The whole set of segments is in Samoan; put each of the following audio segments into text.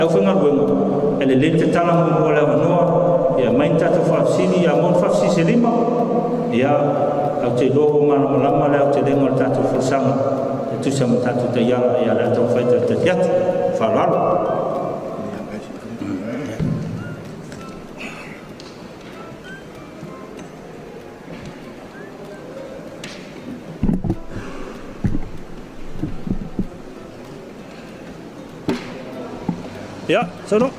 Aufaigaluega, e lelei le tatala muamua o le avanoa ia mai ni tatou faafesili ia mo ni faafesili se 5. Ia, ou te iloa ua malamalama le aotelega o le tatou folasaga e tusa ma tatou taiala. Ia, o le a taumafai e talitali atu. Faaaloalo. Ia, saunoa.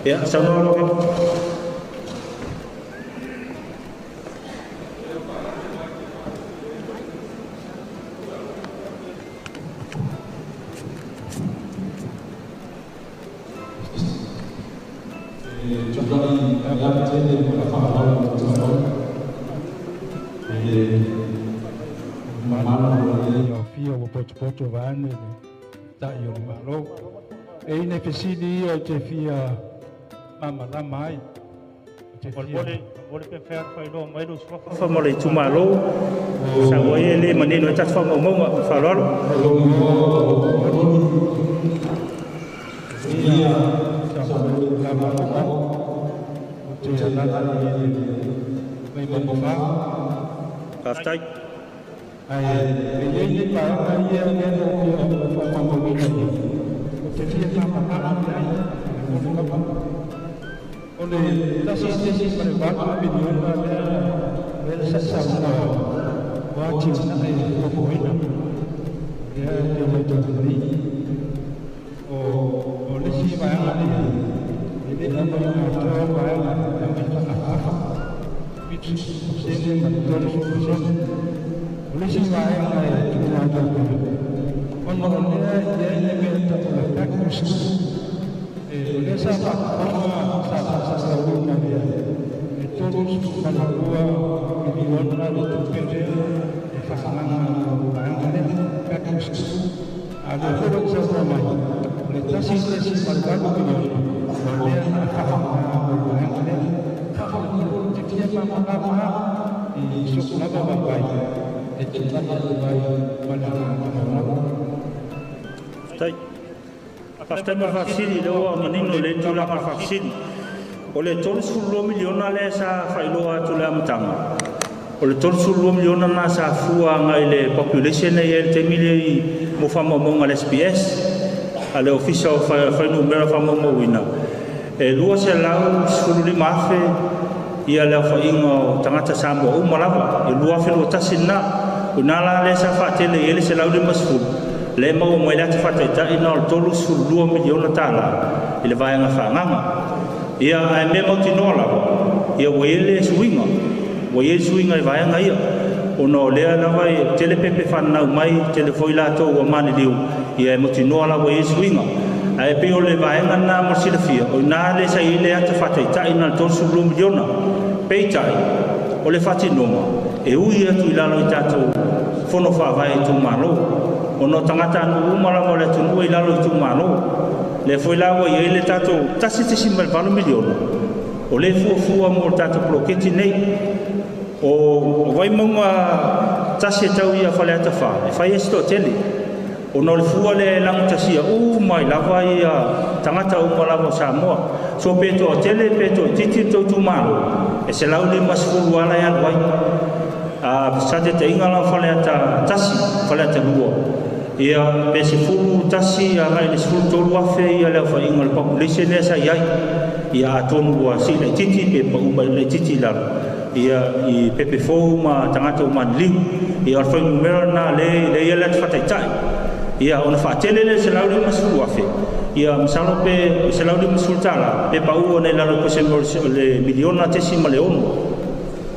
Ia, saunoa lau Afioga. E tulai e tele ma le faaaloalo i le Maota i le mamalu o le aofia ua potopoto vaeane le Taitai o le Malo. E i nai fesili ia ou te fia malamalama ai. Ou te fia Molemole, molemole pe mafai ona faailoa mai lou suafa ma le itumalo sau ai, e le manino ai tatou faamaumauga. Ma le faaaloalo. Lou igoa o Tony Ia Malamalama ou te alaala i le Vaimauga 4. Faafetai. Ae e i ai ni vaega ia lea na ou fia faamauina i ou te fia malamalama ai lava. O le 1.8 miliona lea sa saunoa o atinae fuafuaina lea te matau nei, o le isi vaega lea e le aumai atoa vaega, e aumai faaafaafa 70% ma le 30%. O le isi vaega e tuuina atu ona o lea e i ai le mea e tau o le back to school, o lea sa faafofoga sa faasalalauina lea e 32 miliona le tupe lea e faaagaga mo vaega lea back to school, a o lea foi ua saunoa mai o le 1.8 miliona o lea na faafaaaoga mo vaega lea. Faamolemole te fia malamalama i so'u lava vaivai e tulai atu ai ma le agaga. Faafetai. Faafetai mo le faafesili, lea ua manino le tulaga o le faafesili. O le 32 miliona lea sa faailoa atu le amataga, o le 32 miliona na sa fua agai le population e i ai le taimi lea mo faamaumauga a le SPS, a le Ofisa o Fuainumera Faamaumauina, e 215,000 ia le aofaiga o tagata Samoa uma lava i 2021 lena. O ina la lea sa faatele i ai le 150 lea e maua mai le ata faataitai na o le 32 miliona tala i le vaega faaagaga. Ia, ae mea mautinoa lava, ia ua i ai le suiga, ua i ai le suiga i vaega ia, ona o lea lava e tele pepe fananau mai, tele foi latou ua maliliu, ia e mautinoa lava ua i ai suiga. Ae pei o le vaega lena mo le silafia, o ina lea sa i ai le ata faataitai na le 32 miliona. Peitai, o le faatinoga, e ui atu i lalo i tatou fono faavae itumalo, ona o tagata anu uma lava o le atunuu i lalo i itumalo. Lea foi la ua i ai le tatou 1.8 miliona, o le fuafua mo le tatou poloketi nei. O Vaimauga 1 e tau ia Faleata 4, e fai ai se toatele, ona o le fua lea e lagatasia uma ai lava ia tagata uma lava o Samoa. So pe toatele pe toaitiiti le tou itumalo, e 150 ala e alu ai. A faataitaiga la, Faleata 1, Faleata 2, ia pe 11 agai le 13 afe ia le aofaiga o le population lea sa i ai. Ia atonu ua sii laitiiti pe pau mai laitiiti i lalo ia i pepe fou ma tagata ua maliliu. Ia o le fuainumera lena le ia le ata faataitai. Ia ona faatele lea 150,000, ia masalo pe 150 tala pe pau ona i lalo o le miliona tesi ma le ono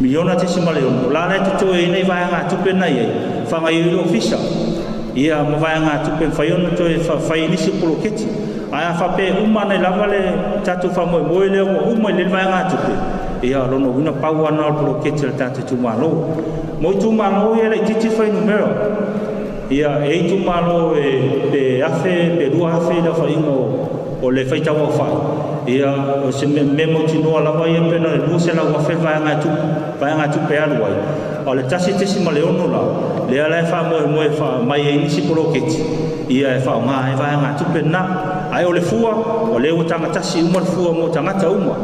miliona tesi ma le ono. O la le totoe ai nei vaegatupe na i ai faagaoioi le ofisa ia ma vaegatupe mafai ona toe fai nisi o poloketi. Ae a faapea uma ana lava le tatou faamoemoe lea ua uma i le vaegatupe, ia lona uiga pau lava na o le poloketi a le tatou itumalo. Mo itumalo ia laitiiti fuainumera, ia e itumalo e pe 1,000 pe 2,000 le aofaiga o le faitau aofai. Ia o se mea mautinoa lava ia pe na o le 200,000 vaegatupe alu ai, a o le 1.6 la lea la e faamoemoe mai ai nisi poloketi ia e faaaoga ai vaegatupe lena. Ae o le fua o lea ua tagatasi uma le fua mo tagata uma.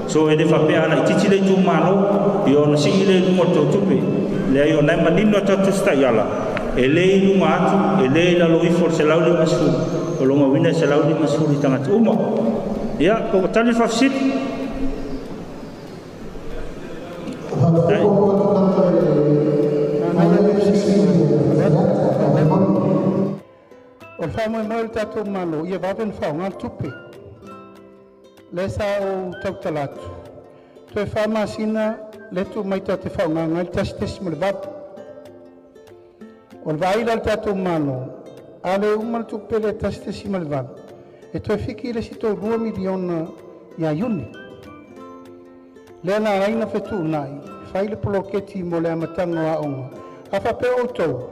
So e le faapea a laitiiti le itumalo ia ona sii le i luga o le tou tupe. Leai, o na e manino a tatou Tusi Taiala, e le i luga atu, e le i lalo ifo o le 150. O lona uiga e 150 i tagata uma. Ia, po ua tali le faafesili. O le faamoemoe o le tatou Malo ia vave ona faaaoga le tupe. Lea sa ou tautala atu, toe 4 masina le tuu mai tatou te faaaogaina ai le 1.8. O le vaai la a le tatou Malo, a le uma le tupe le 1.8, e toe fiki le isi toe 2 miliona ia Iuni. Lea na ala ai ona fetuunai, fai le poloketi mo le amataga o aoga. A faapea outou,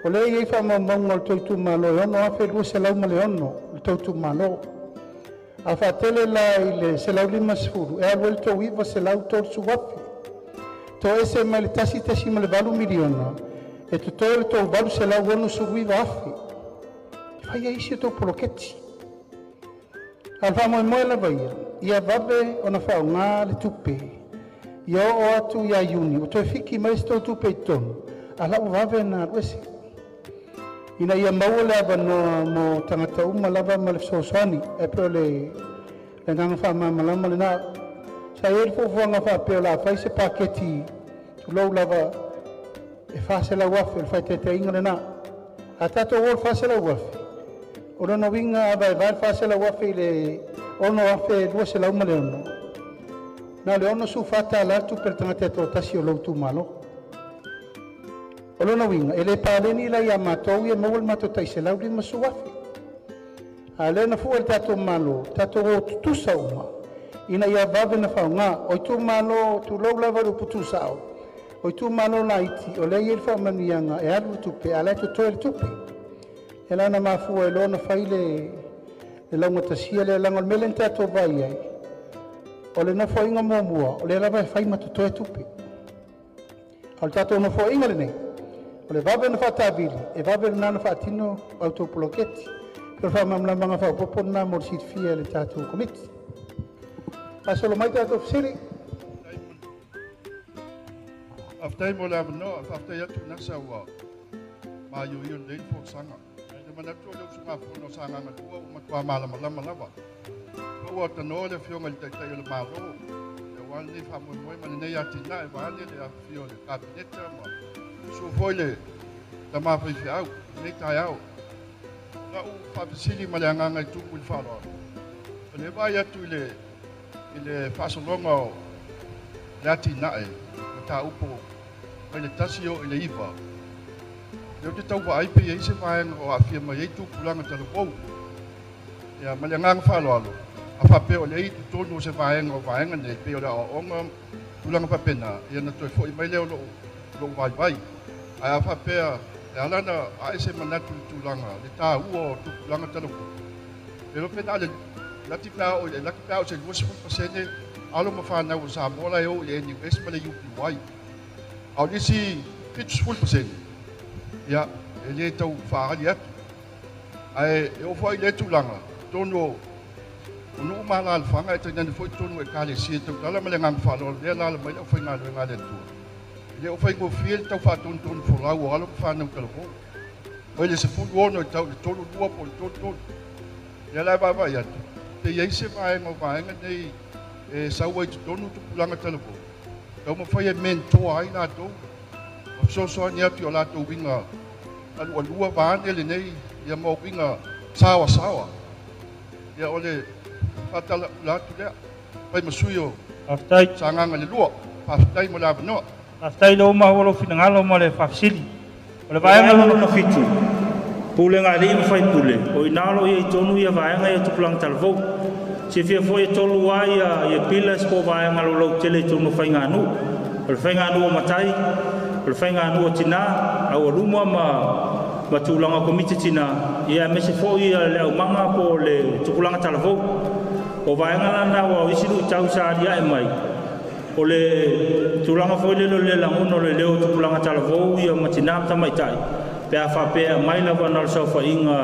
o lea e i ai faamaumauga o le tou itumalo e 6,206 le tou itumalo. A faatele la i le 150 e alu ai le tou 930 afe, toese mai le 1.8 miliona e totoe le tou 869 afe e fai ai isi a outou poloketi. A o le faamoemoe lava ia, ia vave ona faaaoga le tupe ia oo atu ia Iuni ua toe fiki mai se tou tupe i totonu, a la ua vave ona alu ese, ina ia maua le avanoa mo tagata uma lava ma le fesoasoani. E pei o le agaga faamalamalama lena. Sa i ai le fuafuaga faapea o le a fai se paketi, tulou lava, e 400,000. O le faataitaiga lena. A tatou o i le 400,000, o lona uiga a vaevae le 400,000 i le 6,206, na o le $64 le tupe a le tagata e toatasi o lou itumalo. O lona uiga e le paleni la ia matou ia maua le matou tai 150,000. A o lea na fua e le tatou Malo, tatou o tutusa uma ina ia vave ona faaaoga. O itumalo, tulou lava le upu tuusao, o itumalo laiti o lea e i ai le faamanuiaga e alu le tupe a o la e totoe le tupe. E la na mafua ai loa ona fai le laugatasia lea, leaga o le mea lea na tatou vaai ai, o le nofoaiga muamua o lea lava e fai ma totoe tupe. A o le tatou nofoaiga lenei, o le vave ona faatavili, e vave lena ona faatino a outou poloketi. O le faamalamalamaga faaopoopo lena mo le silafia e le tatou Komiti. Faasolo mai tatou fesili. Faafetai mo le avanoa. Faafetai atu na ua maioio lelei le folasaga. E manatu o le usugafono o Sagaga 2 ua matua malamalama lava. Ma ua tanoa le Afioga i le Taitai o le Malo aua lenei faamoemoe ma lenei atinae, vaeane le afifio o le Kapeneta ma susu foi le tama faifeau i lenei taeao. Na ou faafesili ma le agaga e tumu i le faaaloalo, o le vaai atu i le faasologa o le atinae mataupu mai le 1 oo i le 9, lea ou te tau vaai pe i ai se vaega o aafia mai ai tupulaga talavou. Ia, ma le agaga faaaloalo, a faapea o lea i totonu o se vaega o vaega nei, pei o le aoaoga, tulaga faapena, ia na toe foi mai lea o lou vaivai. Ae a faapea e ala ona ae se manatu i le tulaga le taua o tupulaga talavou, le iloa pe na o le laki pe a oo i laki pe a oo i se 20% alo ma fanau o Samoa la e o i le NUS ma le UPY. A o le isi 70%, ia, e le tau faaali atu. Ae e oo foi i lea tulaga, totonu o nuu ma alaalafaga e tainane foi totonu o ekalesia e tautala ma le agaga faaaloalo, lea e alaala mai le aufaigaluega a le Atua. E le o faigofie le tau faatonutonu folau o alo ma fanau talavou. Mai le 16 e tau i le 32 po o le 33. Lea la e vaavaai atu, pe i ai se vaega o vaega nei e sau ai totonu tupulaga talavou, taumafai e mentoa ai latou, ma fesoasoani atu i o latou uiga alualua vaeane lenei ia ma uiga saoasaoa. Ia o le faatalaula atu lea. Fai ma sui o Faafetai. Sagaga le 2. Faafetai mo le avanoa. Faafetai le uma ua lou finagalo ma le faafesili. O le vaega lona fitu, pulega a alii ma faipule, o ina o lo o i ai tonu ia vaega ia tupulaga talavou. Silafia foi e tolu lava ia pillars po o vaega lautele i totonu o faiganuu. O le faiganuu o matai, o le faiganuu o tina, aualuma ma tulaga o komiti tina, ia aemaise foi le aumaga po o le tupulaga talavou. O vaega lana ua o isi luitau sa aliae mai, o le tulaga foi lele o le lagona o le leo o tupulaga talavou ia ma tinā ma tamaitai, pe a faapea e aumai lava na o le saofaiga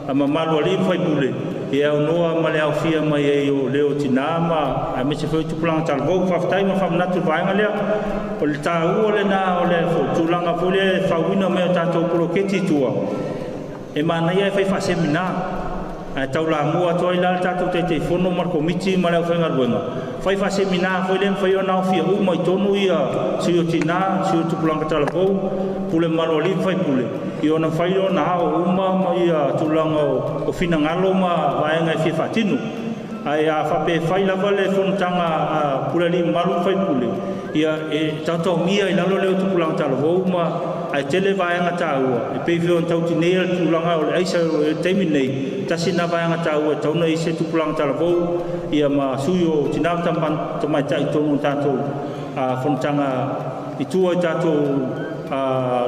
a mamalu o alii ma faipule, e aunoa ma le aofia mai ai o leo o tinā ma aemaise foi o tupulaga talavou. Faafetai mo le faamanatu i le vaega lea. O le taua lena o le tulaga foi lea e fauina mai o tatou poloketi i tua, e manaia e fai faasemina, ae taulamua atu ai la le tatou Taitaifono ma le Komiti ma le aufaigaluega, fai faasemina foi lea mafai ona aofia uma i totonu ia sui o tinā, sui o tupulaga talavou, pule mamalu a alii ma faipule, ia ona mafai ona ao uma ma ia tulaga o finagalo ma vaega e fia faatino. Ae a faapea e fai lava le fonotaga a pule alii mamalu ma faipule, ia e taotaomia i lalo leo o tupulaga talavou ma ae tele vaega taua e pei foi ona tautineia le tulaga o le aisa o le taimi nei, tasi na vaega taua e tatau ona i ai se tupulaga talavou ia ma sui o tinā ma tamaitai i totonu o tatou fonotaga i tua i tatou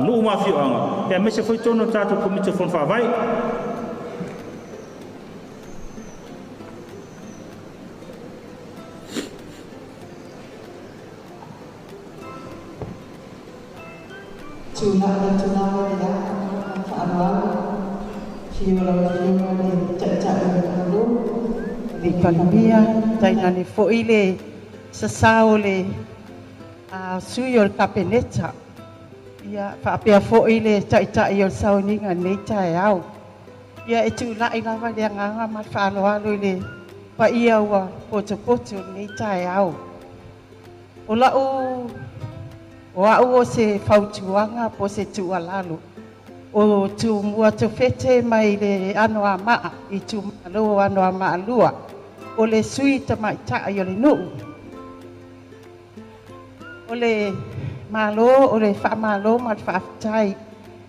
nuu ma afioaga, aemaise foi totonu o tatou Komiti o Fono Faavae. Tulai atu lava i le agaga faaaloalo, afio lau Afioga i le Taitai o le Malo, le Palemia, tainane foi le sasao o le sui o le Kapeneta, ia faapea foi le Taitai o le sauniga i lenei taeao. Ia e tulai lava le agaga ma le faaaloalo i le paia ua potopoto i lenei taeao. O lau o au o se fautuaga po o se tuualalo o Tumua Tofete mai le Anoamaa i itumalo o Anoamaa 2, o le sui tamaitai o le nuu. O le malo, o le faamalo ma le faafetai.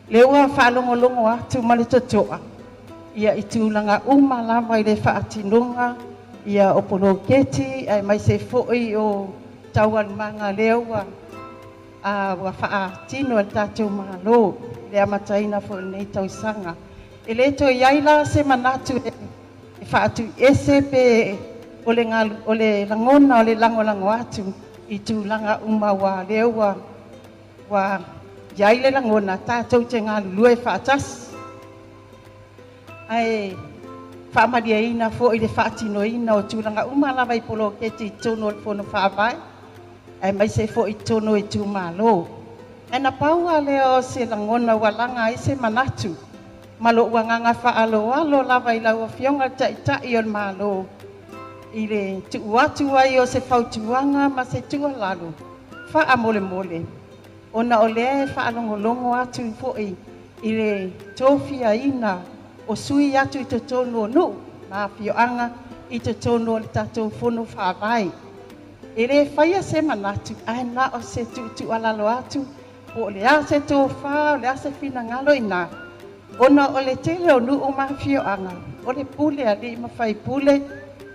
Lea ua faalogologo atu ma le totoa ia i tulaga uma lava i le faatinoga ia o poloketi aemaise foi o taualumaga lea ua faatino e le tatou Malo i le amataina foi o lenei tausaga. E le toe i ai la se manatu e faatuiese pe o le lagona o le lagolago atu i tulaga uma ua lea ua i ai le lagona tatou te galulue faatasi. Ae faamalieina foi le faatinoina o tulaga uma lava i poloketi i totonu o le Fono Faavae aemaise foi i totonu o itumalo. Ae na pau lava lea o se lagona ua laga ai se manatu ma lou agaga faaaloalo lava i lau Afioga i le Taitai o le Malo i le tuu atu ai o se fautuaga ma se tuualalo faamolemole, ona o lea e faalogologo atu foi i le tofiaina o sui atu i totonu o nuu ma afioaga i totonu o le tatou Fono Faavae. E le faia se manatu ae na o se tuutuualalo atu po o le a se tofa, o le a se finagalo i ina, ona o le tele o nuu ma afioaga o le pule a alii ma faipule,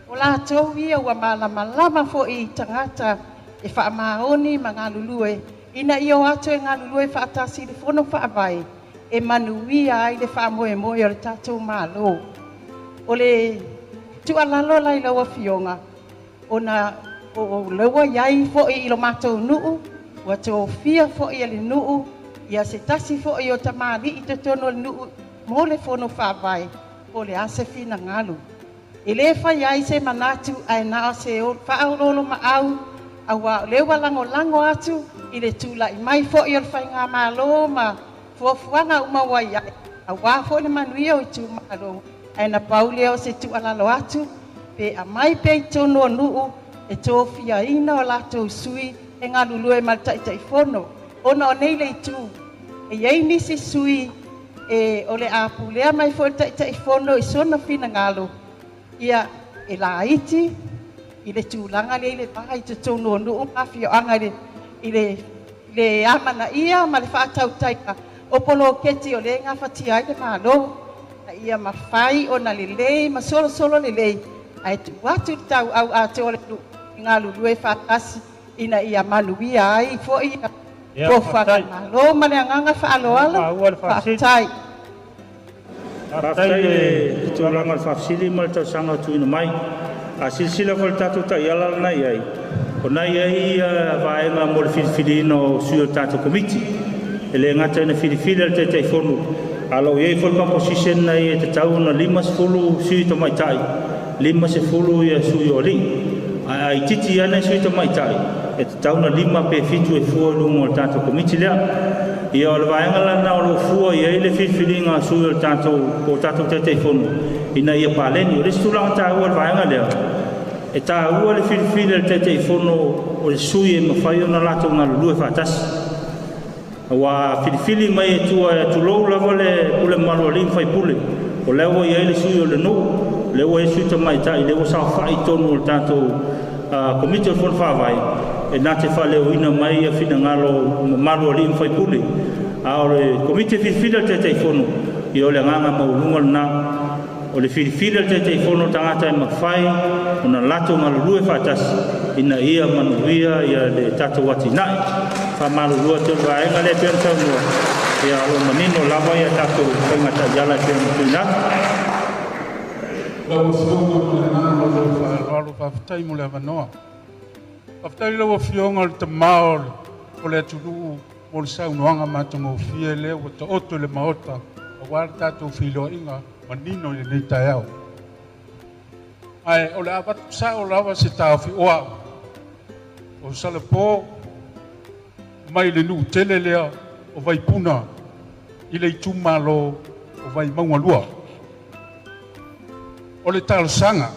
o latou ia ua malamalama foi i tagata e faamaoni ma galulue ina ia o atu e galulue faatasi i le Fono Faavae e manuia ai le faamoemoe o le tatou Malo. O le tuualalo la i lau Afioga, ona o lea ua i ai foi i lo matou nuu, ua tofia foi e le nuu ia se tasi foi o tamalii i totonu o le nuu mo le Fono Faavae, po o le a se finagalo. E le fai ai se manatu ae na o se faaoloolomaau, aua o lea ua lagolago atu i le tulai mai foi o le faigamalo ma fuafuaga uma ua i ai, aua foi le manuia o itumalo. Ae na pau lea o se tuualalo atu, pe aumai pea i totonu o nuu e tofiaina o latou sui e galulue ma le Taitaifono, ona o nei le itu e i ai nisi sui e o le a pulea mai foi le Taitaifono i sona finagalo, ia e laiti i le tulaga lea i le va i totonu o nuu ma afioaga i le amanaia ma le faatautaiga o poloketi o lea e gafatia ai le Malo, a ia mafai ona lelei ma solosolo lelei ae tuu atu le tauau atoa o le nuu i galulue faatasi ina ia manuia ai foi fuafuaga a le Malo. Ma le agaga faaaloalo, faafetai. Faafetai i le tulaga o le faafesili ma le talosaga ua tuuina mai. A silasila foi i le tatou taiala lena e i ai, o na i ai vaega mo le filifiliina o sui o le tatou Komiti. E le gata ina filifili e le Taitaifono, a o lo o i ai foi le composition na e tatau ona 50 sui tamaitai, 50 sui o alii. Ae a itiiti ane sui tamaitai, e tatau ona 5 pe 7 e fua i luga o le tatou Komiti lea. Ia o le vaega lena o lo o fua i ai le filifiliga a sui o le tatou po o tatou Taitaifono ina ia paleni. O le isi tulaga taua o le vaega lea, e taua le filifili a le Taitaifono o le sui e mafai ona latou galulue faatasi. Aua filifili mai e tua e tulou lava le pule mamalu a alii ma faipule, o lea ua i ai le sui o le nuu, lea ua i ai sui tamaitai, lea ua saofai i totonu o le tatou Komiti o le Fono Faavae, e na te faaleoina mai ia finagalo mamalu o alii ma faipule. A o le Komiti filifili a le Taitaifono, ia o le agaga maualuga lena. O le filifili a le Taitaifono o tagata e mafai ona latou galulue faatasi ina ia manuia ia le tatou atinae. Faamalulu atu i le vaega lea e pei ona saunoa, ia o lo o manino lava ia tatou faiga taiala e pei ona tuuina atu. Lau Afioga ma le agaga o le faaaloalo, faafetai mo le avanoa. Faafetai i lau Afioga le Tamā o le atunuu mo le saunoaga matagofie lea ua taoto i le Maota aua le tatou feiloaiga manino i lenei taeao. Ae o le a avatu sao lava se taofi o au, o Salapo mai le nuu tele lea o Vaipuna i le itumalo o Vaimauga 2. O le talosaga,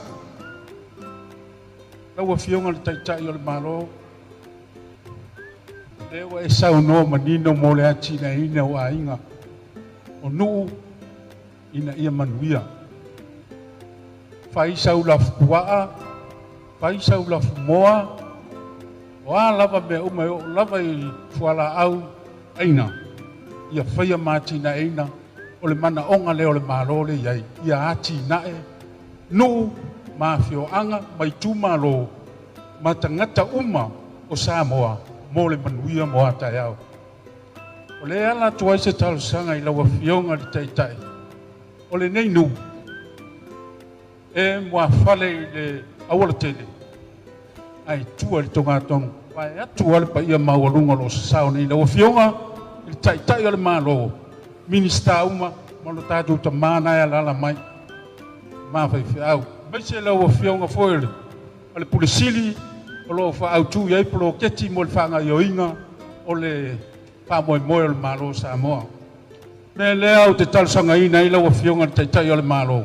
lau Afioga i le Taitai o le Malo, lea ua e saunoa manino mo le atinaeina o aiga, o nuu ina ia manuia. Fai sau lafupuaa, fai sau lafumoa, o a lava mea uma e oo lava i fualaau aina, ia faia ma atinaeina. O le manaoga lea o le Malo le i ai, ia atinae nuu ma afioaga ma itumalo ma tagata uma o Samoa mo le manuia mo a taeao. O le ala atu ai se talosaga i lau Afioga i le Taitai o lenei nuu e muafale i le aualatele ae tua i le togatogo, vae atu le paia maualuga o lo o sasao nei lau Afioga i le Taitai o le Malo, Minisita uma ma lo tatou tama na e alaala mai mafaifeau, aemaise lau Afioga foi o le Pule Sili o lo o faaautu i ai poloketi mo le faagaoioiga o le faamoemoe o le Malo o Samoa. Mea lea ou te talosagaina ai lau Afioga i le Taitai o le Malo,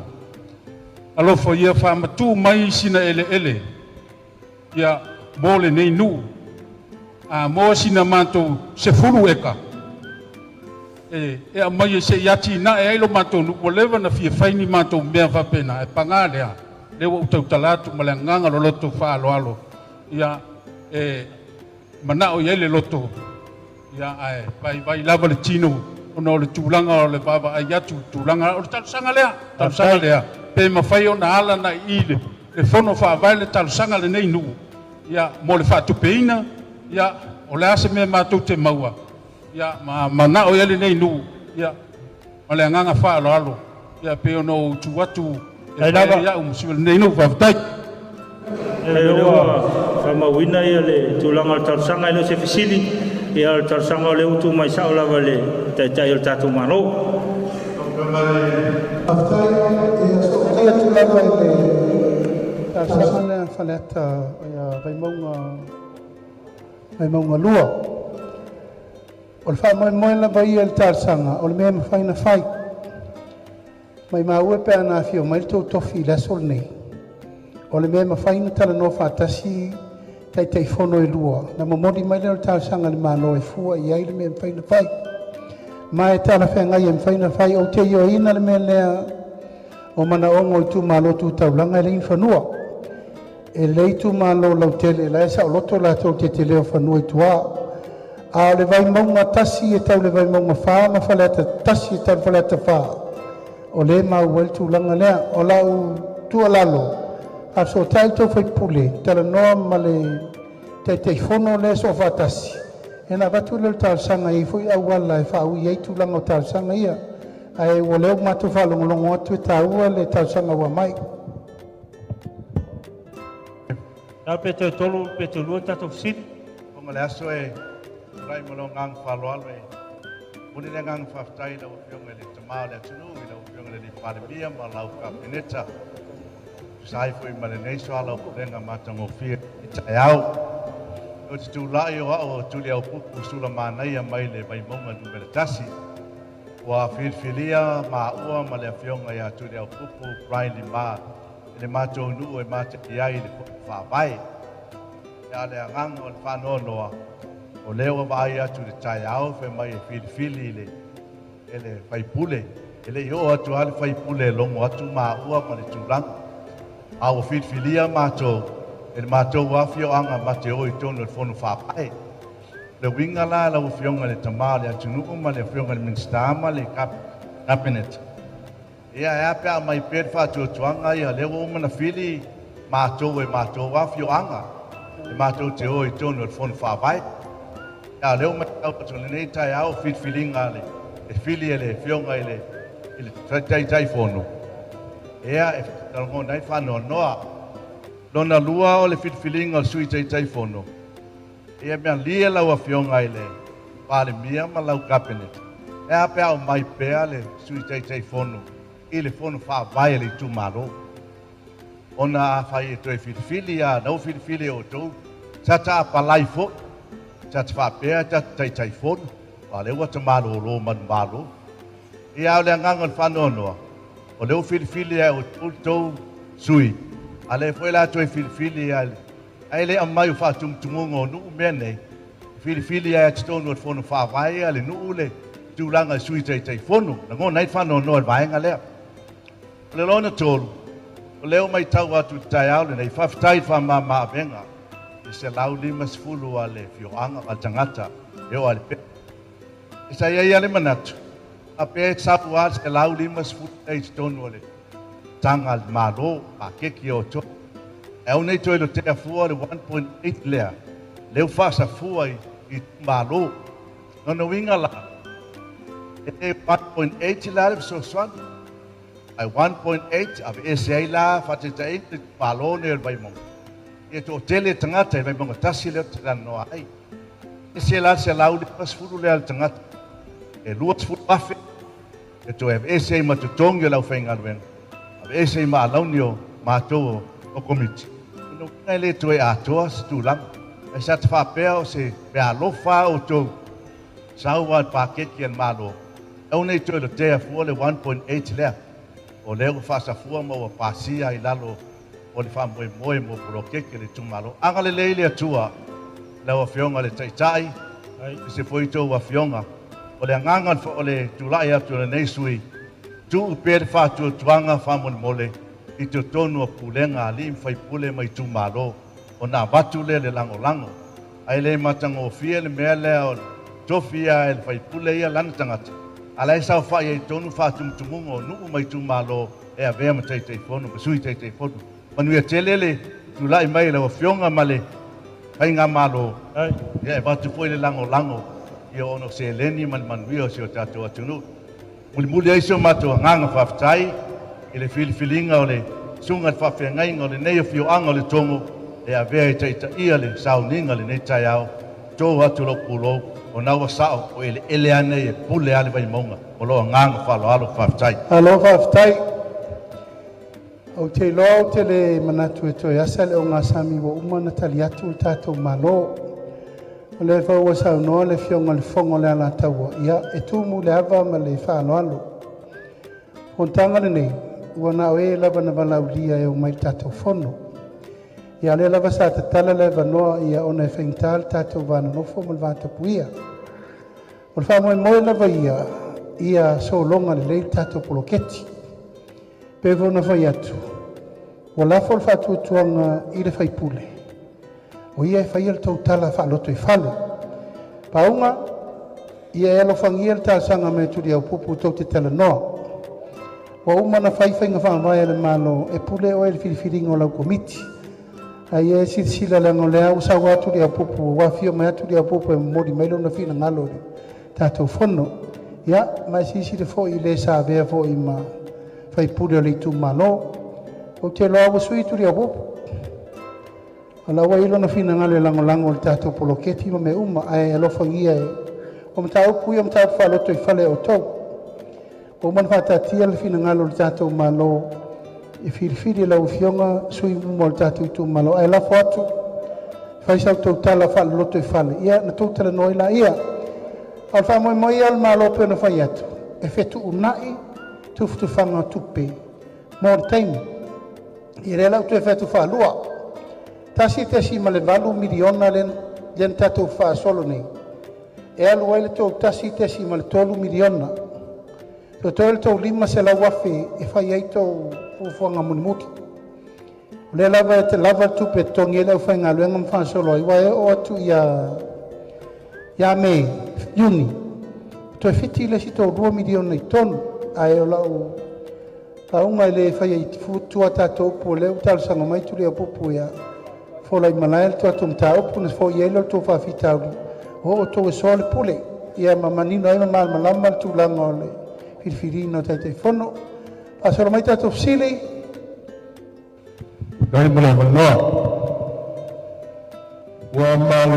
alofa ia faamatuu mai sina eleele ia mo lenei nuu, a mo sina matou 10 eka e aumai e se i atinae ai lo matou nuu. Ua leva na fia fai ni matou mea faapena, e paga lea, lea ua ou tautala atu ma le agaga loloto faaaloalo, ia e manao i ai le loto, ia ae vaivai lava le tino ona o le tulaga o le vaavaai atu, tulaga o le talosaga lea, talosaga lea, pe mafai ona ala na i le fono faavae le talosaga lenei nuu, ia mo le faatupeina, ia o le a se mea matou te maua, ia ma manao i ai lenei nuu, ia ma le agaga faaaloalo, ia pei ona ou tu atu e fai au ma sui o lenei nuu. Faafetai. E ua faamauina ia le tulaga o le talosaga, e le o se fesili, ia o le talosaga o lea ua tuu mai sao lava le Taitai o le tatou Malo. Faafetai, ia so'otai atu lava i le talosaga lea Faleata ia Vaimauga 2. O le faamoemoe lava ia i le talosaga o le mea e mafai ona fai. Maimau e pe ana afio mai le tou tofi i le aso lenei, o le mea e mafai ona talanoa faatasi Taitaifono e lua, na momoli mai lea o le talosaga a le Malo e fua i ai le mea e mafai ona fai. Ma e talafeagai e mafai ona fai. Ou te ioeina le mea lea o manaoga o itumalo tu taulaga e leai ni fanua. E lelei itumalo lautele la e saoloto latou te tele o fanua i tua. A o le Vaimauga 1 e tau le Vaimauga 4 ma Faleata 1 e tau le Faleata 4, o lea e maua ai le tulaga lea. O lau tuualalo, faafesootai le tou sui usufono, talanoa ma le Taitaifono lea Soofaatasi, ona avatu lea o le talosaga e i ai foi auala e faaui ai tulaga o talosaga ia. Ae o lea ua matou faalogologo atu e taua le talosaga ua aumai. La pe toe tolu pe toe lua tatou fesili. Fofoga le aso e tulai ma lou agaga faaaloalo e momoli le agaga faafetai i lau Afioga i le Tamā o le atunuu, i lau Afioga i le Alii Palemia ma lau Kapeneta, tusa ai foi ma lenei soalaupulega matagofie i taeao. Ou te tulai o au o Tuliaupupu Sulamanaia mai le Vaimauga Nu.1. Ua filifilia maua ma le Afioga ia Tuliaupupu Brian Lima e le matou nuu e matagi ai i le Fono Faavae. A o le agaga o le faanoanoa, o lea ua vaai atu i le taeao fai mai e filifili e le faipule. E le i oo atu lava le faipule e logo atu maua ma le tulaga. A ua filifilia matou e le matou afioaga ma te o i totonu o le Fono Faavae. Le uiga la lau Afioga i le Tamā o le atunuu ma le Afioga i le Minisita ma le Cabinet, ia e a pe a aumai pea le faatuatuaga ia lea ua uma ona fili matou e matou afioaga e matou te o i totonu o le Fono Faavae. A o lea ua matau atu i lenei taeao filifiliga e fili e le Afioga i le Taitaifono, ia e lagona ai faanoanoa. Lona lua o le filifiliga o le Sui Taitaifono, ia malie lau Afioga i le Palemia ma lau Cabinet, e a pe a aumai pea le Sui Taitaifono i le Fono Faavae a le itumalo. Ona afai e toe filifili a na ua filifili e outou, sa ta apalai foi, sa ta faapea ta te Taitaifono, a o lea ua ta malolo manumalo. Ia a o le agaga o le faanoanoa, o lea ua filifili e outou le tou sui, a o lea foi o le a toe filifili ae le aumai o faatumutumuga o nuu mea nei, filifili ai totonu o le Fono Faavae a le nuu le tulaga i Sui Taitaifono. Lagona ai le faanoanoa i le vaega lea. O le lona tolu, o lea ua matau atu i le taeao lenei, faafetai i le faamama avega i 150 a le afioaga a le tagata e oo lava i le pepe. Sa i ai lava le manatu, faapea e sau lava le 150 i totonu o le taga a le Malo, paketi o outou. Ae aua ne i toe lotea fua le 1.8 lea, lea ua faasafua i itumalo. Lona uiga la, e le 1.8 la le fesoasoani, ae 1.8 aveese ai la faataitaiga le itumalo lenei o le Vaimauga. Ia toatele tagata i Vaimauga 1 lea ou te talanoa ai. Ese la le 150 lea le tagata, e 20,000 e toe aveese ai ma totogi o le aufaigaluega, aveese ai ma alauni o matou o komiti. Lona uiga e le toe atoa se tulaga. Ae sa ta faapea o se meaalofa outou sau lava i le paketi a le Malo, aua ne i toe lotea fua le 1.8 lea. O lea ua faasafua ma ua pasia i lalo o le faamoemoe mo poloketi a le itumalo. Agalelei le Atua lau Afioga i le Taitai, aemaise foi outou afioga. O le agaga o le tulai atu o lenei sui, tuu pea le faatuatuaga faamolemole i totonu o pulega a alii ma faipule ma itumalo, ona avatu lea le lagolago. Ae le matagofie le mea lea o le tofi lava e le faipule ia lana tagata, a o la e saofai ai totonu faatumutumuga o nuu ma itumalo e avea ma Taitaifono ma Sui Taitaifono. Manuia tele le tulai mai i lau Afioga ma le Faigamalo, ia e avatu foi le lagolago ia ona o seleni ma le manuia o si o tatou atunuu. Mulimuli ai si o matou agaga faafetai i le filifiliga o le susuga i le faafeagaiga o lenei afioaga o Letogo e avea e taitaia le sauniga i lenei taeao. To atu lou pulou, o na ua sao o eleele lava nei e pule lava le Vaimauga. O lou agaga faaaloalo, faafetai. Malo faafetai. Ou te iloa ou te le manatu e toe asa le ogasami ua uma ona tali atu le tatou Malo. O lea foi ua saunoa le Afioga i le Fofoga o le Alataua, ia e tumu i le ava ma le faaaloalo. O le fonotaga lenei, ua na o e lava na valaaulia e omai i le tatou fono. Ia o lea lava sa tatala le avanoa ia ona e faigata le tatou va nonofo ma le vatapuia. O le faamoemoe lava ia, ia sologa lelei le tatou poloketi. Pe foi ona fai atu, ua lafo le faatuatuaga i le faipule, o ia e faia le tou tala faalotoifale. Pauga, ia e alofagia le talosaga mai a Tuliaupupu tou te talanoa. Ua uma ona fai faiga faavae a le Malo e pule oe i le filifiliga o lau Komiti. A ia e silasila leaga o lea ua sau lava Tuliaupupu, ua afio mai lava Tuliaupupu e momoli mai lona finagalo i le tatou fono. Ia, ma e silasila foi i le sa avea foi ma faipule o le itumalo. Ou te iloa ua sui Tuliaupupu. O la ua i lona finagalo e lagolago i le tatou poloketi ma mea uma, ae alofagia e o mataupu ia o mataupu faalotoifale a outou. Ua uma ona faataatia le finagalo o le tatou Malo e filifili e lau Afioga sui uma o le tatou itumalo, ae lafo atu e fai sa outou tala faale-lotoifale ia ona outou talanoa ai laia. A o le faamoemoe ia o le Malo e pei ona fai atu, e fetuunai tufatufaga o tupe mo le taimi. Ia lea la ua toe fai atu faalua, $1.8 miliona lea na tatou faasolo nei, e alu ai le tou $1.3 miliona, totoe le tou $500,000 e fai ai tou fuafuaga mulimuli. O lea lava e te lava le tupe e totogi ai le aufaigaluega ma faagasolo ai, aua e oo atu ia Me, Iuni, toe fiti le isi tou $2 miliona i totonu. Ae o lau lauga e le faia fua a tatou upu o lea ua talosaga mai Tuliaupupu ia fola i malae le tatou mataupu na foia ai le tou faafitauli, o outou e soa le pule ia ma manino ai ma malamalama le tulaga o le filifiliina o Taitaifono. Faasolo mai tatou fesili. Faafetai mo le avanoa. Ua malo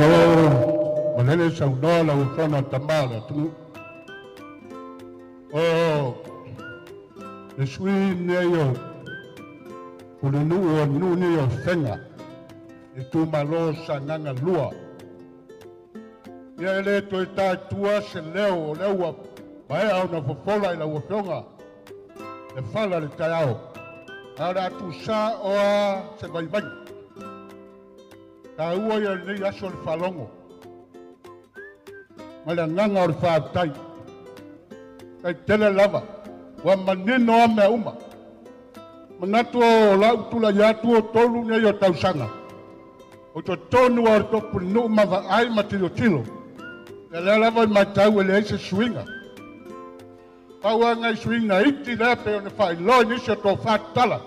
malele saunoa lau Afioga i le Tama o le atunuu. O le sui usufono lenei o Pulenuu o le nuu lenei o Afega, itumalo o Sagaga 2. Ia e le toe ta i tua se leo o lea ua maea ona fofola i lau Afioga le fala i le taeao, ae o le a tusa oa se vaivaiga. Taua ia o lenei aso le faalogo ma le agaga o le faafetai. Tai tele lava, ua manino lava mea uma. Manatu o lau tulai atu o tolu nei o tausaga, o totonu lava o le tou pulenuu ma vaai ma tilotilo, ia lea lava e matau e leai se suiga. Pau lava nai suiga iti lea pei ona faailoa i nisi o tofa tatala,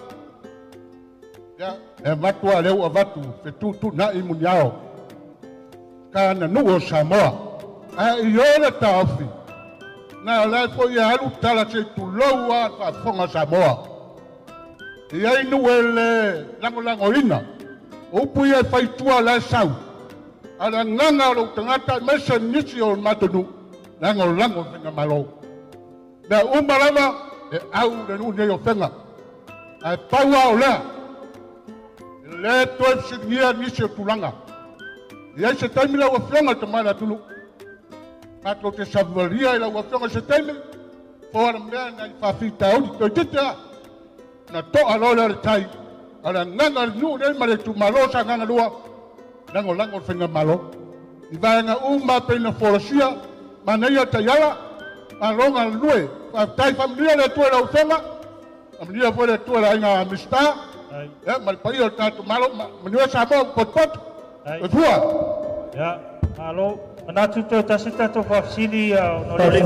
ia, e avatu lava o lea ua avatu, fetuutuunai muniao, Kananuu o Samoa. Ae i o le taofi, na o la foi e alu tala se i tulou lava le faafofoga a Samoa. E i ai nuu e le lagolagoina, o upu ia e fai i tua o la e sau, a o le agaga o lou tagata aemaise nisi o le matou nuu, lagolago le faigamalo. Mea uma lava e au le nuu lenei o Afega. Ae pau lava o lea, e le toe fesiligia nisi o tulaga. E i ai se taimi lau Afioga i le Tama o le atunuu, matou te savalia i lau Afioga i se taimi, po o le mea nai faafitauli toeitiiti lava, ona to'a loa lea o le tai, a o le agaga o le nuu lenei ma le itumalo o Sagaga 2, lagolago le faigamalo. I vaega uma pei ona folasia, manaia taiala, malo galulue, faafetai, faamanuia le Atua i lau Afioga, faamanuia foi le Atua i le aiga Minisita, ia ma le paia o le tatou Malo. Manuia Samoa ua potopoto. Soifua. Ia, malo. Manatu toe tasi tatou faafesili ona o le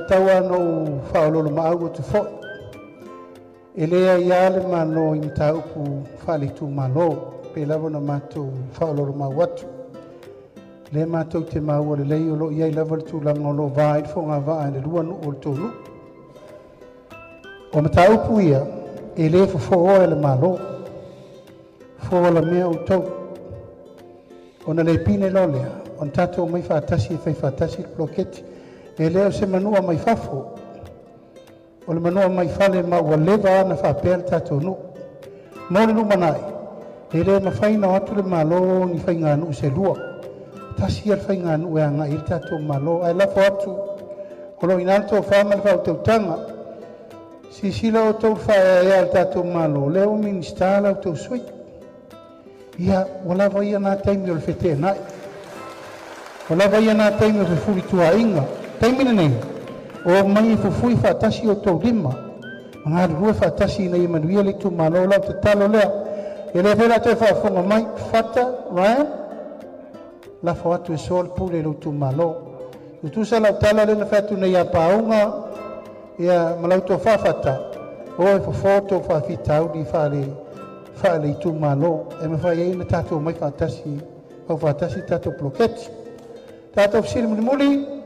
Tau lava ina ou faaoloolomaau atu foi, e leai lava le Malo i mataupu faale-itumalo, pei lava ona matou faaoloolomaau atu. O lea matou te maua lelei o lo o i ai lava le tulaga o lo o va ai le fogavaa i le lua nuu o le tou nuu. O mataupu ia, e le fofooa e le Malo, fofo alamea outou. Ona le pine loa lea, ona tatou omai faatasi e fai faatasi le poloketi. E le o se manua mai fafo, o le manua mai fale, ma ua leva ona faapea le tatou nuu. Mo le lumanai, e le mafai ona o atu le Malo ni faiganuu se lua, tasi ia le faiganuu e agai i le tatou Malo. Ae lafo atu, o lo o i ina le tofa ma le faautautaga. Silasila outou i le faaeaea o le tatou Malo, o lea ua Minisita la outou sui. Ia, ua lava ia na taimi o le feteenai, ua lava ia na taimi o fefulituaiga. Taimi lenei, o mai e fufui faatasi outou lima ma galulue faatasi ina ia manuia le itumalo. O lau tatalo lea, e le foi la toe faafofoga mai, Fata Ryan, lafo atu e soa le pule i lou itumalo. Tutusa lau tala lea na fai atu nei ia Pauga ia ma lau tofa Fata, o e fofo tou faafitauli faale itumalo e mafai ai ona tatou omai faatasi, fau faatasi tatou poloketi. Tatou fesili mulimuli.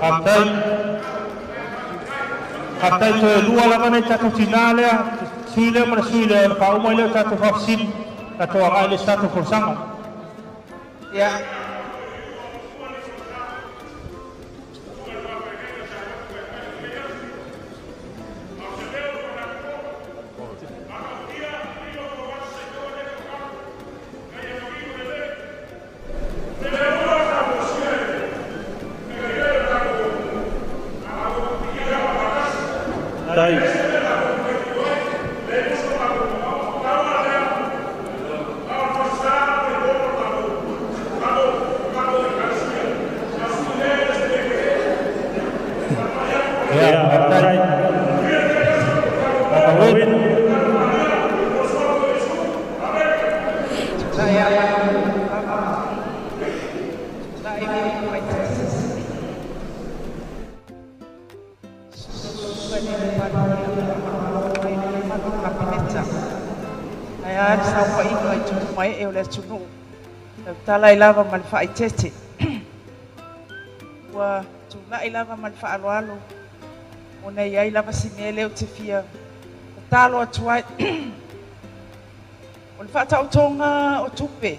Faafetai. Faafetai toe lua lava nai tatou tinā lea, sui lea ma le sui lea, ona faauma ai lea o tatou faafesili, tatou agai i le isi tatou folasaga. Ia. Tai. Ia, faafetai. Faafetai. Ae a le saofaiga i tupu ma ee o le atunuu, tautala ai lava ma le faaeteete. Ua tulai lava ma le faaaloalo ona e i ai lava si mea lea ou te fia tatalo atu ai. O le faataotoga o tupe,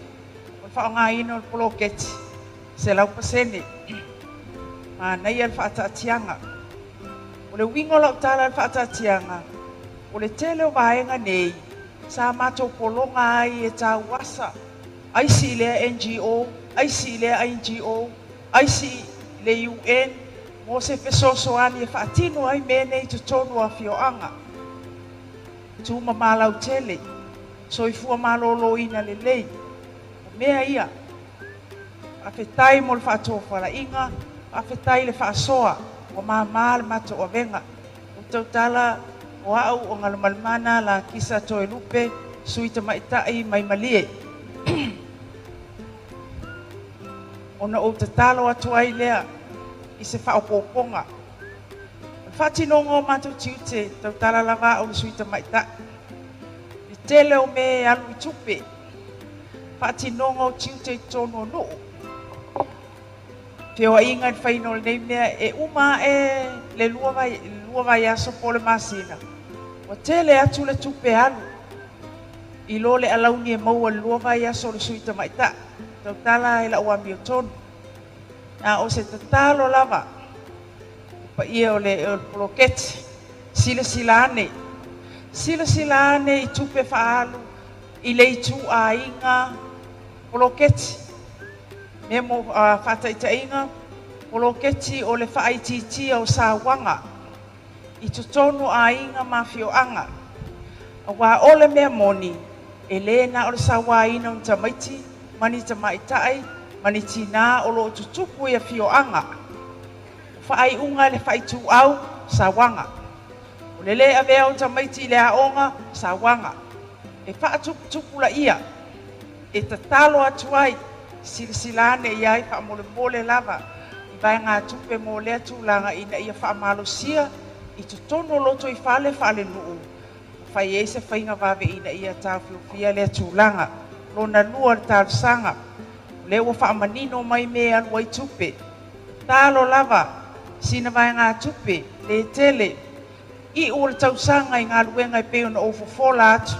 o le faaaogaina o le poloketi, 100%. Manaia le faataatiaga. O le uiga o lau tala i le faataatiaga, o le tele o vaega nei, sa matou pologa ai e tauasa, aisi i lea NGO, aisi i lea NGO, aisi i le UN, mo se fesoasoani e faatino ai mea nei i totonu o afioaga. Tumamalau tele, soifua maloloina lelei, o mea ia. Faafetai mo le faatofalaiga, faafetai le faasoa, ua māmā le matou avega. O tautala o au o Galumalemana la Kisa Toelupe, sui tamaitai mai Malie. Ona ou tatalo atu ai lea i se faaopoopoga. O le faatinoga o matou tiute, tautala lava au le sui tamaitai. I tele o mea e alu i tupe, faatinoga o tiute i totonu o nuu. Feoaiga i le faiga o lenei mea e uma ae le lua vaiaso po o le masina. Ua tele atu le tupe alu i lo le alauni e maua le lua vaiaso o le sui tamaitai. Tautala e lau amiotonu. Na o se tatalo lava paia o le poloketi, silasila ane. Silasila ane i tupe faaalu i le ituaiga poloketi. Mea mo faataitaiga, poloketi o le faaitiitia o sauaga i totonu aiga ma afioaga. Aua o le mea moni, e lē na o le sauaina o ni tamaiti ma ni tamaitai ma ni tinā o loo tutupu i afioaga. O faaiuga le faituau, sauaga. O le lē avea o tamaiti i le aoga, sauaga. E faatuputupulaia ia, e tatalo atu ai, silasila ane i ai faamolemole lava i vaegatupe mo lea tulaga ina ia faamalosia i totonu o loto i fale faalenuu, fai ai se faiga vave ina ia taofiofia lea tulaga. Lona lua le talosaga, o lea ua faamanino mai mea e alu ai tupe. Talo lava sina vaegatupe le tele i o le tausaga i galuega e pei ona ou fofola atu.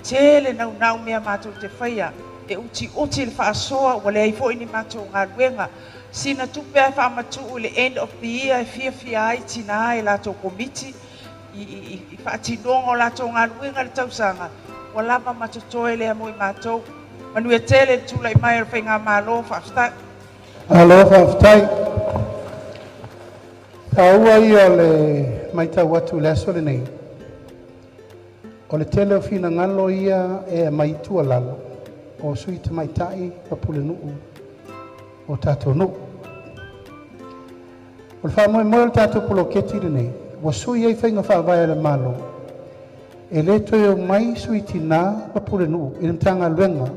Tele naunau mea matou te faia, e utiuti le faasoa ua leai foi ni matou galuega. Sina tupe ae faamatuu i le end of the year e fiafia ai tinā e latou komiti i faatinoga o latou galuega le tausaga, ua lava ma totoe lea mo i matou. Manuia tele le tulai mai o le faigamalo, faafetai. Alo, faafetai. Taua ia o le matau atu i le aso lenei. O le tele o finagalo ia e aumai tuualalo o sui tamaitai ma pulenuu o tatou nuu. O le faamoemoe o le tatou poloketi lenei, ua sui ai faiga faavae a le Malo, e le toe omai sui tinā ma pulenuu i le Matagaluega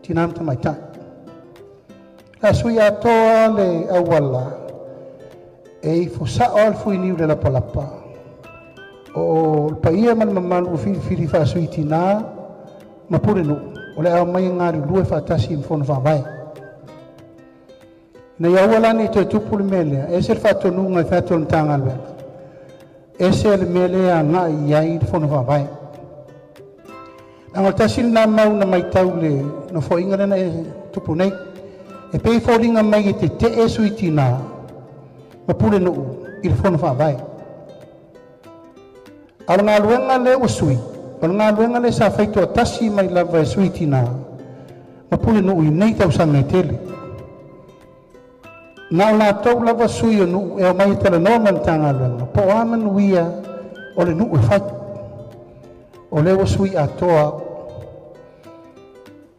Tina ma Tamaitai. La sui atoa le auala e ifo sao le fuiniu i le lapalapa o le paia ma le mamalu o filifili faasui tinā ma pulenuu o le a omai e galulue faatasi i fono faavae. Na ia ua lani toe tupu le mea lea, e se le faatonuga e fai atu e le Matagaluega, ese le mea lea agai i ai le Fono Faavae. Leaga o le tasi lena mau na matau i le nofoaiga lea na e tupu nei, e pei e foliga mai e tetee sui tina ma pulenuu i le Fono Faavae. A o le galuega lea ua sui, o le galuega lea sa fai toatasi mai lava e sui tina ma pulenuu i nei tausaga e tele. Na o latou lava sui o nuu e omai e talanoa ma le Matagaluega po o a manuia o le nuu e fai. O lea ua sui atoa.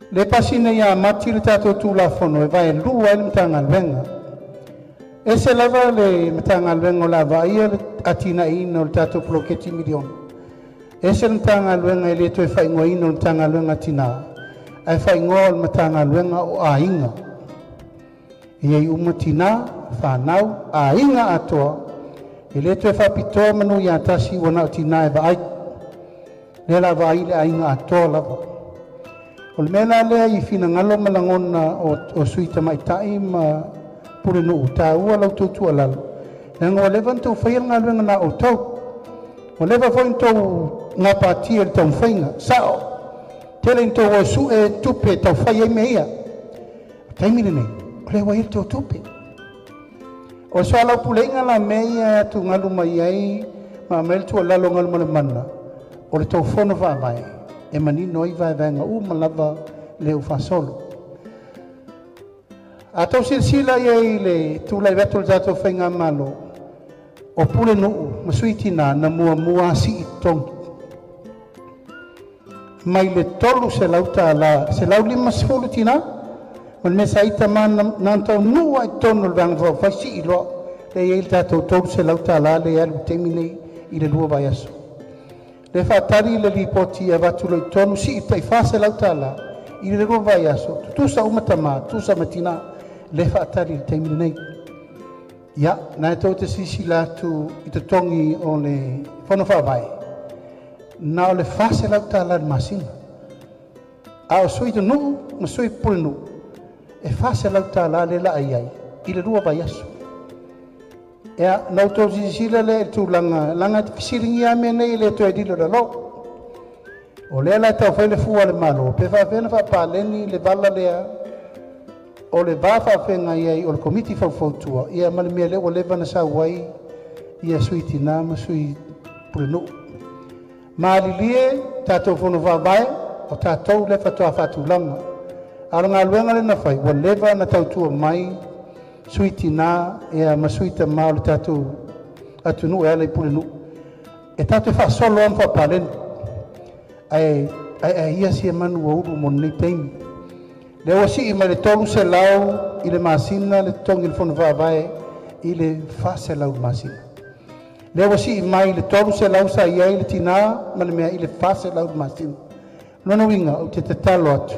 Le pasiga ia Mati le tatou Tulafono e vaelua ai le Matagaluega. Ese lava le Matagaluega o le a vaaia le atinaeina o le tatou poloketi miliona. Ese le Matagaluega e le toe faaigoaina o le Matagaluega a Tina, ae faaigoa o le Matagaluega o Aiga. E i ai uma tina, fanau, aiga atoa, e le toe faapitoa manu ia tasi ua na o tina e vaai. Lea la vaai le aiga atoa lava. O le mea la lea i finagalo ma lagona o sui tamaitai ma pulenuu, taua la outou tuualalo, leaga ua leva ona outou faia le galuega na outou. Ua leva foi ona outou gapatia i le taumafaiga, sao, tele ina outou o e sue tupe e tau fai ai mea ia. O le taimi lenei, o lea ua i ai le tou tupe. O le soalaupulega la mea ia e atugalu mai ai ma aumai le tuualalo a Galumalemana, o le tou fono faavae e manino ai vaevaega uma lava lea ua faasolo. A outou silasila i ai i le tulai atu o le tatou Faigamalo, o pulenuu ma sui tina na muamua sii totogi mai le $300, 150 tina, ma le mea sa ita ma na taunuu lava i totonu o le Vaega Faaupufai sii loa, lea e i ai le tatou $300 lea e alu i le taimi nei i le 2 vaiaso. Le faatali le lipoti e avatu loa i totonu sii tai $400 i le 2 vaiaso, tutusa uma tama, tutusa ma tina, le faatali i le taimi lenei. Ia, na tou te silasila atu i totogi o le Fono Faavae, na o le $400 i le masina. A o sui nuu ma sui pulenuu, e $400 le laa i ai i le 2 vaiaso. Ia, na outou silasila lea i le tulaga, leaga e fesiligia lava mea nei e le toe lilo i lalo. O lea la e taufai le fua a le Malo, pe faapefea ona faapaleni le vala lea o le va faafeagai ai o le Komiti Faufautua ia ma le mea lea ua leva ona sau ai ia sui tina ma sui pulenuu. Malilie tatou Fono Faavae, o tatou lea faatoa faatulaga. A o le galuega lea na fai, ua leva ona tautua mai sui tina ia ma sui tama o le tatou atunuu e ala i pulenuu. E tatou te faasolo lava ma faapaleni, ae ae ia sia manu ua ulu mo lenei taimi. Lea ua sii mai le $300 i le masina le totogi o le Fono Faavae i le $400 i le masina. Lea ua sii mai le $300 sa i ai le tina ma le mea i le $400 i le masina. Lona uiga, ou te tatalo atu,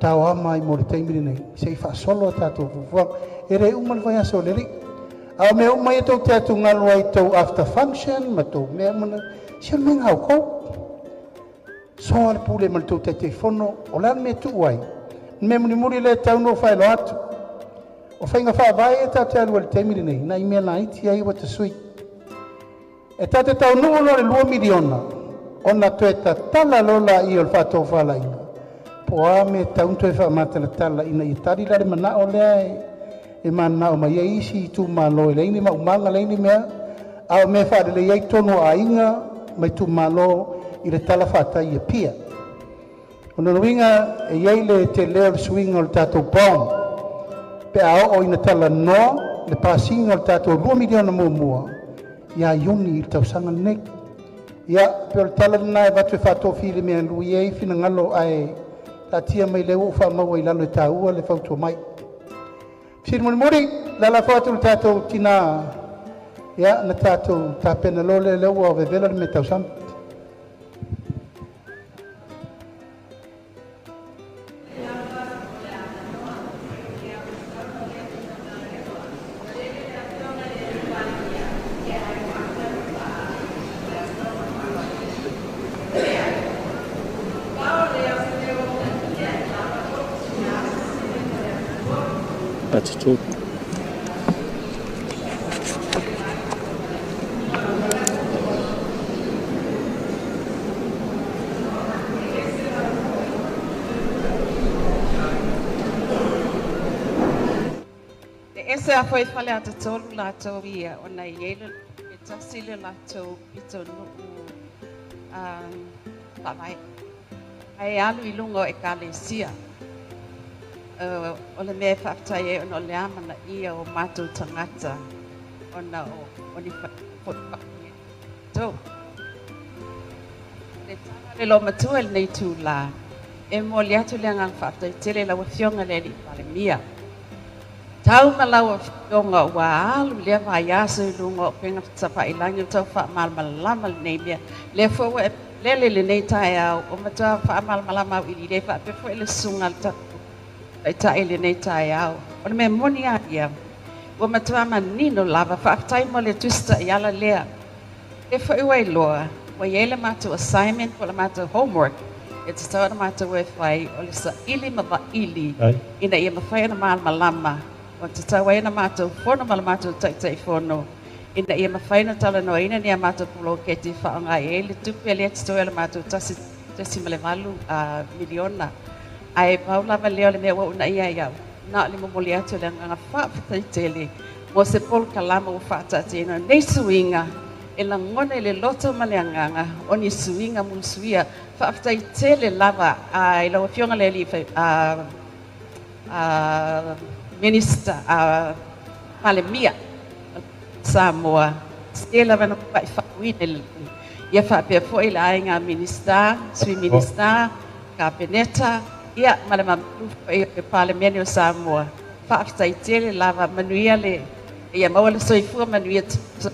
taoama ai mo le taimi lenei, se i faasolo a tatou fuafuaga. E le uma le vaiaso o le alii. A o mea uma ia tou te atugalu ai tou after function ma tou mea uma, si o le mea na outou. Soa le pule ma le tou Taitaifono, o le a le mea e tuu ai? Le mea mulimuli lea e tau ona ou faailoa atu. O faiga faavae ia tatou te alu ai i le taimi lenei, nai mea laiti ai ua tasui. E tatou te taunuu loa i le 2 miliona, ona toe tatala loa laia o le faatofalaiga, po o a mea e tatau ona toe faamatalatala ina ia tali la le manao lea e mananao mai ai isi itumalo e leai ni maumaga, leai ni mea, a o mea e faalelei ai tonu o aiga ma itumalo i le tala fatai i Apia. O lona uiga e i ai le tele o le suiga o le tatou bond pe a oo ina talanoa le pasiga o le tatou 2 miliona muamua ia Iuni i le tausaga lenei. Ia, pe o le tala lena e avatu e faatofili mea lui ai finagalo ae taatia mai lea ua ou faamaua i lalo e taua le fautua mai. Fesili mulimuli, le ala fo atu le tatou tina, ia, na tatou tapena loa lea ua vevela le mea tausami. Attitude. se a foi fale ata tolu latou ia ona e i ai e tasi le latou pitonu'u faavae ae alu i luga o ekalesia. O le mea e faafetai ai ona o le amanaia o matou tagata ona o ni tou. Le tala le loomatua i lenei itulā, e momoli atu le agaga faafetai tele i lau Afioga i le Alii Palemia. Tau ma lau Afioga ua alu lea vaiaso i luga o upega tafailagi o tau faamalamalama lenei mea. Lea foi ua e lele i lenei taeao ua matua faamalamalama auiliili ai faapea foi le susuga a le tatou Taitai i lenei taeao. O le mea moni lava ia, ua matua manino lava, faafetai mo le Tusi Taiala lea. Lea foi ua iloa, ua i ai le matou assignment po o le matou homework e tatau ona matou e fai, o le saili ma vaili ina ia mafai ona malamalama, ua tatau ai ona matou fono ma le matou Taitaifono ina ia mafai ona talanoaina ni a matou poloketi e faaaoga i ai le tupe lea e totoe o le matou 1.8 miliona. Ae pau lava lea o le mea ua uunaia ai au, na o le momoli atu o le agaga faafetai tele mo se polokalama ua faataatiaina nei suiga e lagona i le loto ma le agaga o ni suiga musuia. Faafetai tele lava i lau Afioga i le Alii Minisita Palemia Samoa, se lava na faifauina i le ia faapea foi le aiga Minisita, Sui Minisita, Kapeneta, ia ma le mamalu foi o le Palemene o Samoa. Faafetai tele lava, manuia le ia maua le soifua manuia,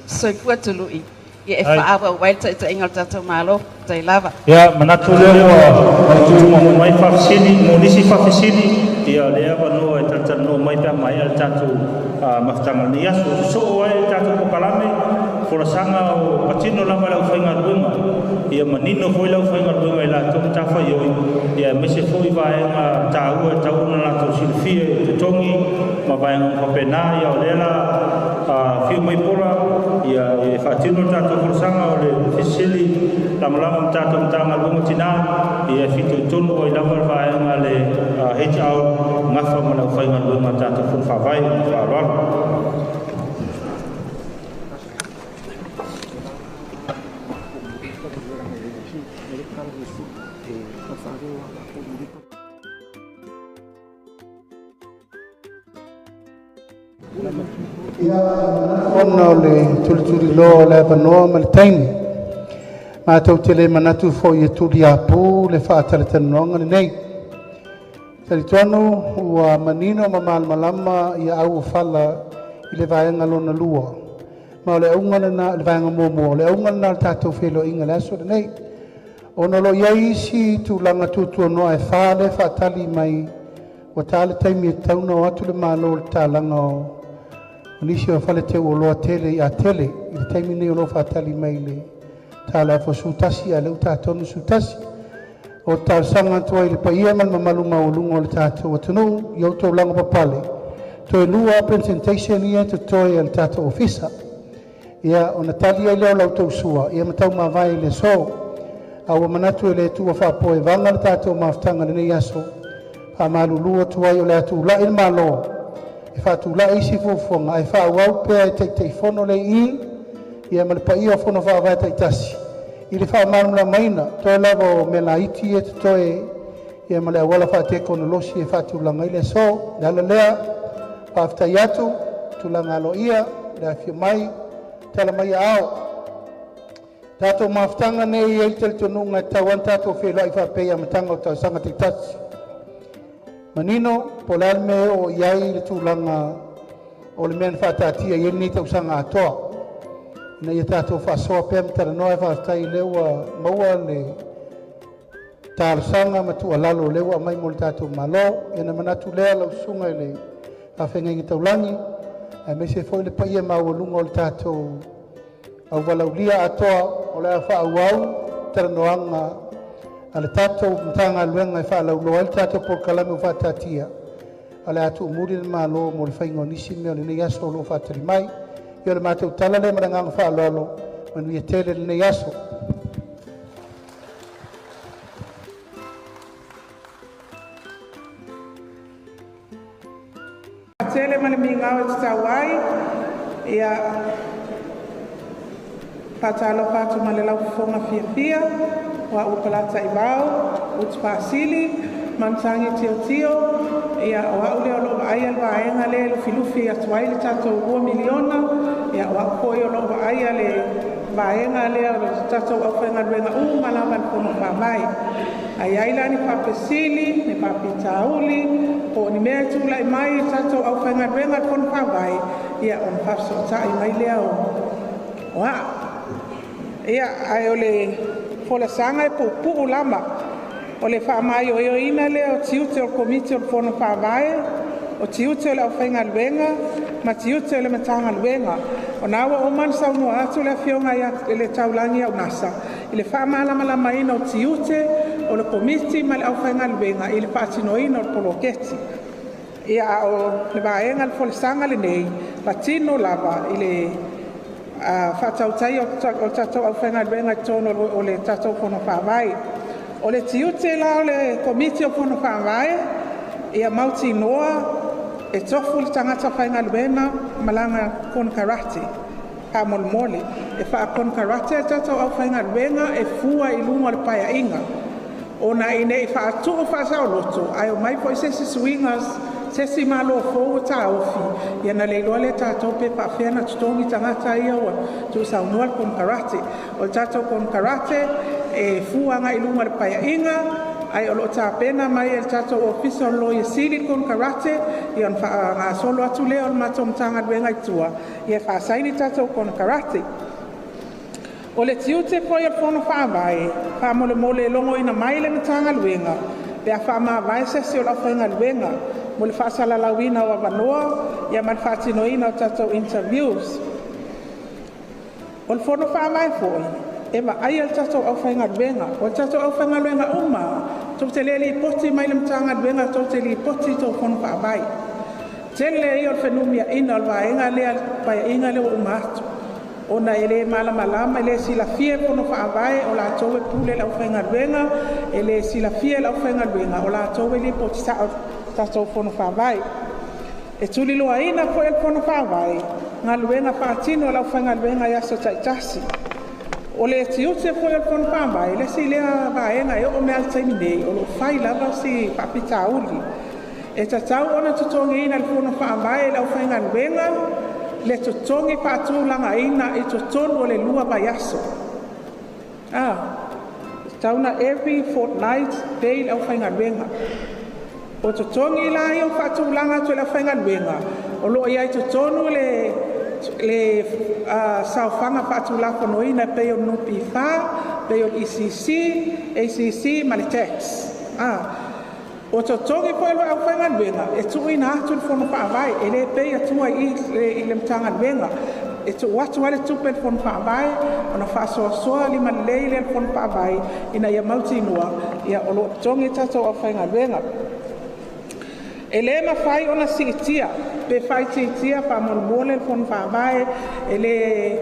soifua tului ia e faaauau ai le taitaiga o le tatou Malo. Faafetai lava. Ia, manatu lea ua tuuina mai faafesili mo nisi faafesili, ia lea avanoa e talatalanoa mai pe a maea le tatou mafutaga o lenei aso. Sosoo ai le tatou polokalame, folasaga o patino lava le aufaigaluega, ia manino foi le aufaigaluega i latou matafaioi, ia aemaise foi vaega taua e tatau ona latou silafia i totogi ma vaega uma faapena. Ia o lea la afio mai Pola ia e faatino le tatou folasaga o le fesili lagolago ma tatou Matagaluega Tina, ia e fitoitonu ai lava le vaega le HR gafa ma le aufaigaluega a tatou Fono Faavae. Ma faaaloalo. Ona o le tulituliloa o le avanoa ma le taimi, matou te le manatu foi e tuliapu le faatalatalanoaga lenei. Talitonu ua manino ma malamalama ia auofala i le vaega lona lua. Ma o le auga lena, le vaega muamua, o le auga lena o le tatou feiloaiga i le aso lenei. Ona o lo o i ai isi tulaga tuatuanoa e fa lea e faatali mai, ua ta le taimi e tatau ona o atu le Malo i le tatalaga o nisi o fale teuoloa tele i Atele. I le taimi nei o lo o faatali mai le tala afo 11, a o lea ua ta tonu 11. O talosaga atu ai i le paia ma le mamalu maualuga o le tatou atunuu i outou laga papale, toe lua presentation ia totoe a le tatou ofisa. Ia, ona tali ai lea o la outou sua, ia ma taumavae i le aso. A ua manatu e le tuua faapoevaga le tatou mafutaga i lenei aso, faamalulu atu ai o le a tulai le Malo e faatulai isi fuafuaga ae faaauau pea e Taitaifono le i ia ma le paia o Fono Faavae taitasi i le faamalamalamaina toe lava o mea laiti ia totoe ia ma le auala faatekonolosi e faatulaga ai le aso. Le ala lea, faafetai atu tulaga aloaia le afio mai tala mai ao. Tatou mafutaga nei e i le talitonuga e tatau ona tatou feiloai faapea i amataga o tausaga taitasi. Manino po o le a le mea e oo i ai le tulaga o le mea na faataatia i ai lenei tausaga atoa, ina ia tatou faasoa pea ma talanoa. E faafetai o lea ua maua le talosaga ma tuualalo o lea ua aumai mo le tatou Malo. Ia na manatu lea lau susuga i le faafeagaiga taulagi, aemaise foi le paia maualuga o le tatou auvalaulia atoa, o le a faaauau talanoaga a le tatou Matagaluega e faalauiloa ai le tatou polokalame ua faataatia, o le a tuumuli le Malo mo le faiga o nisi mea o lenei aso o lo o faatali mai. Ia o le matou tala lea ma le agaga faaaloalo, manuia tele lenei aso. Tele ma le migao. mamao e tatau ai. Ia, faatalofa atu ma le laufofoga fiafia, o a'u Palataivao Utufaasili Manutagi Tiotio. Ia, o a'u lea o loo vaaia le vaega lea e lufilufi atu ai le tatou 2 miliona. Ia, o a'u foi o loo vaaia le vaega lea o le tatou aufaigaluega uma lava le Fono Faavae. Ai ai la ni faafesili, ni faafitauli, po o ni mea e tulai mai i tatou aufaigaluega le Fono Faavae, ia ona faafesootai mai lea o a'u. Ia, ae o le folasaga e puupuu lava. O le faamaioioina lea o tiute o le Komiti o le Fono Faavae, o tiute o le aufaigaluega ma tiute o le Matagaluega. O na ua uma ona saunoa atu le Afioga ia le Taulagi Aunasa i le faamalamalamaina o tiute o le Komiti ma le aufaigaluega i le faatinoina o le poloketi. Ia, a o le vaega o le folasaga lenei, patino lava i le faatautaia o le tatou aufaigaluega i totonu o le tatou Fono Faavae. O le tiute la o le Komiti o Fono Faavae, ia mautinoa e tofu le tagata faigaluega ma lana konekarate. Faamolemole, e faakonekarate a tatou aufaigaluega e fua i luga o le paeaiga, ona ina ne i faatuu faasaoloto ae omai foi se isi suiga se isi malo fou ua taofi, ia na le iloa lea e tatou pe faapefea ona totogi tagata ia ua tuusaunoa le konekarate. O le tatou konekarate e fua agai i luga o le paeaiga, ae o lo o tapena mai e le tatou Ofisa o le Loia Sili le konekarate, ia ona faagasolo atu lea o le matou Matagaluega i tua, ia faasaini tatou konekarate. O le tiute foi o le Fono Faavae, faamolemole e logoina mai le Matagaluega pe a faamavae se isi o le aufaigaluega mo le faasalalauina o avanoa, ia ma le faatinoina o tatou interviews. O le Fono Faavae foi e vaaia le tatou aufaigaluega. O le tatou aufaigaluega uma tou te le lipoti mai le Matagaluega, tou te lipoti i tou Fono Faavae. Tele ia o le fenumiaiga o le vaega lea, le paeaiga lea ua uma atu, ona e le malamalama, e le silafia e Fono Faavae o latou e pule i le aufaigaluega, e le silafia e le aufaigaluega o latou e lipoti sao i tatou Fono Faavae. E tuliloaina foi e le Fono Faavae galuega faatino a le aufaigaluega i aso taitasi. O le tiute foi o le Fono Faavae, le isi lea vaega e oo mai lava i le taimi nei o lo o fai lava si faafitauli. E tatau ona totogiina e le Fono Faavae i le aufaigaluega le totogi faatulagaina i totonu o le 2 vaiaso. Tatau na every fortnight pay le aufaigaluega. O totogi la ia ua faatulaga atu e le aufaigaluega, o lo o i ai i totonu le saofaga faatulafonoina e pei o le NPF, pei o le ECC, ACC ma le tax. O totogi foi o le aufaigaluega e tuuina atu i le Fono Faavae, e le pay atua i i le Matagaluega. E tuu atu lava le tupe i le Fono Faavae ona faasoasoa limalelei lea e le Fono Faavae ina ia mautinoa ia o lo o totogi tatou aufaigaluega. E le mafai ona siitia pe faaitiitia, faamolemole le Fono Faavae, e le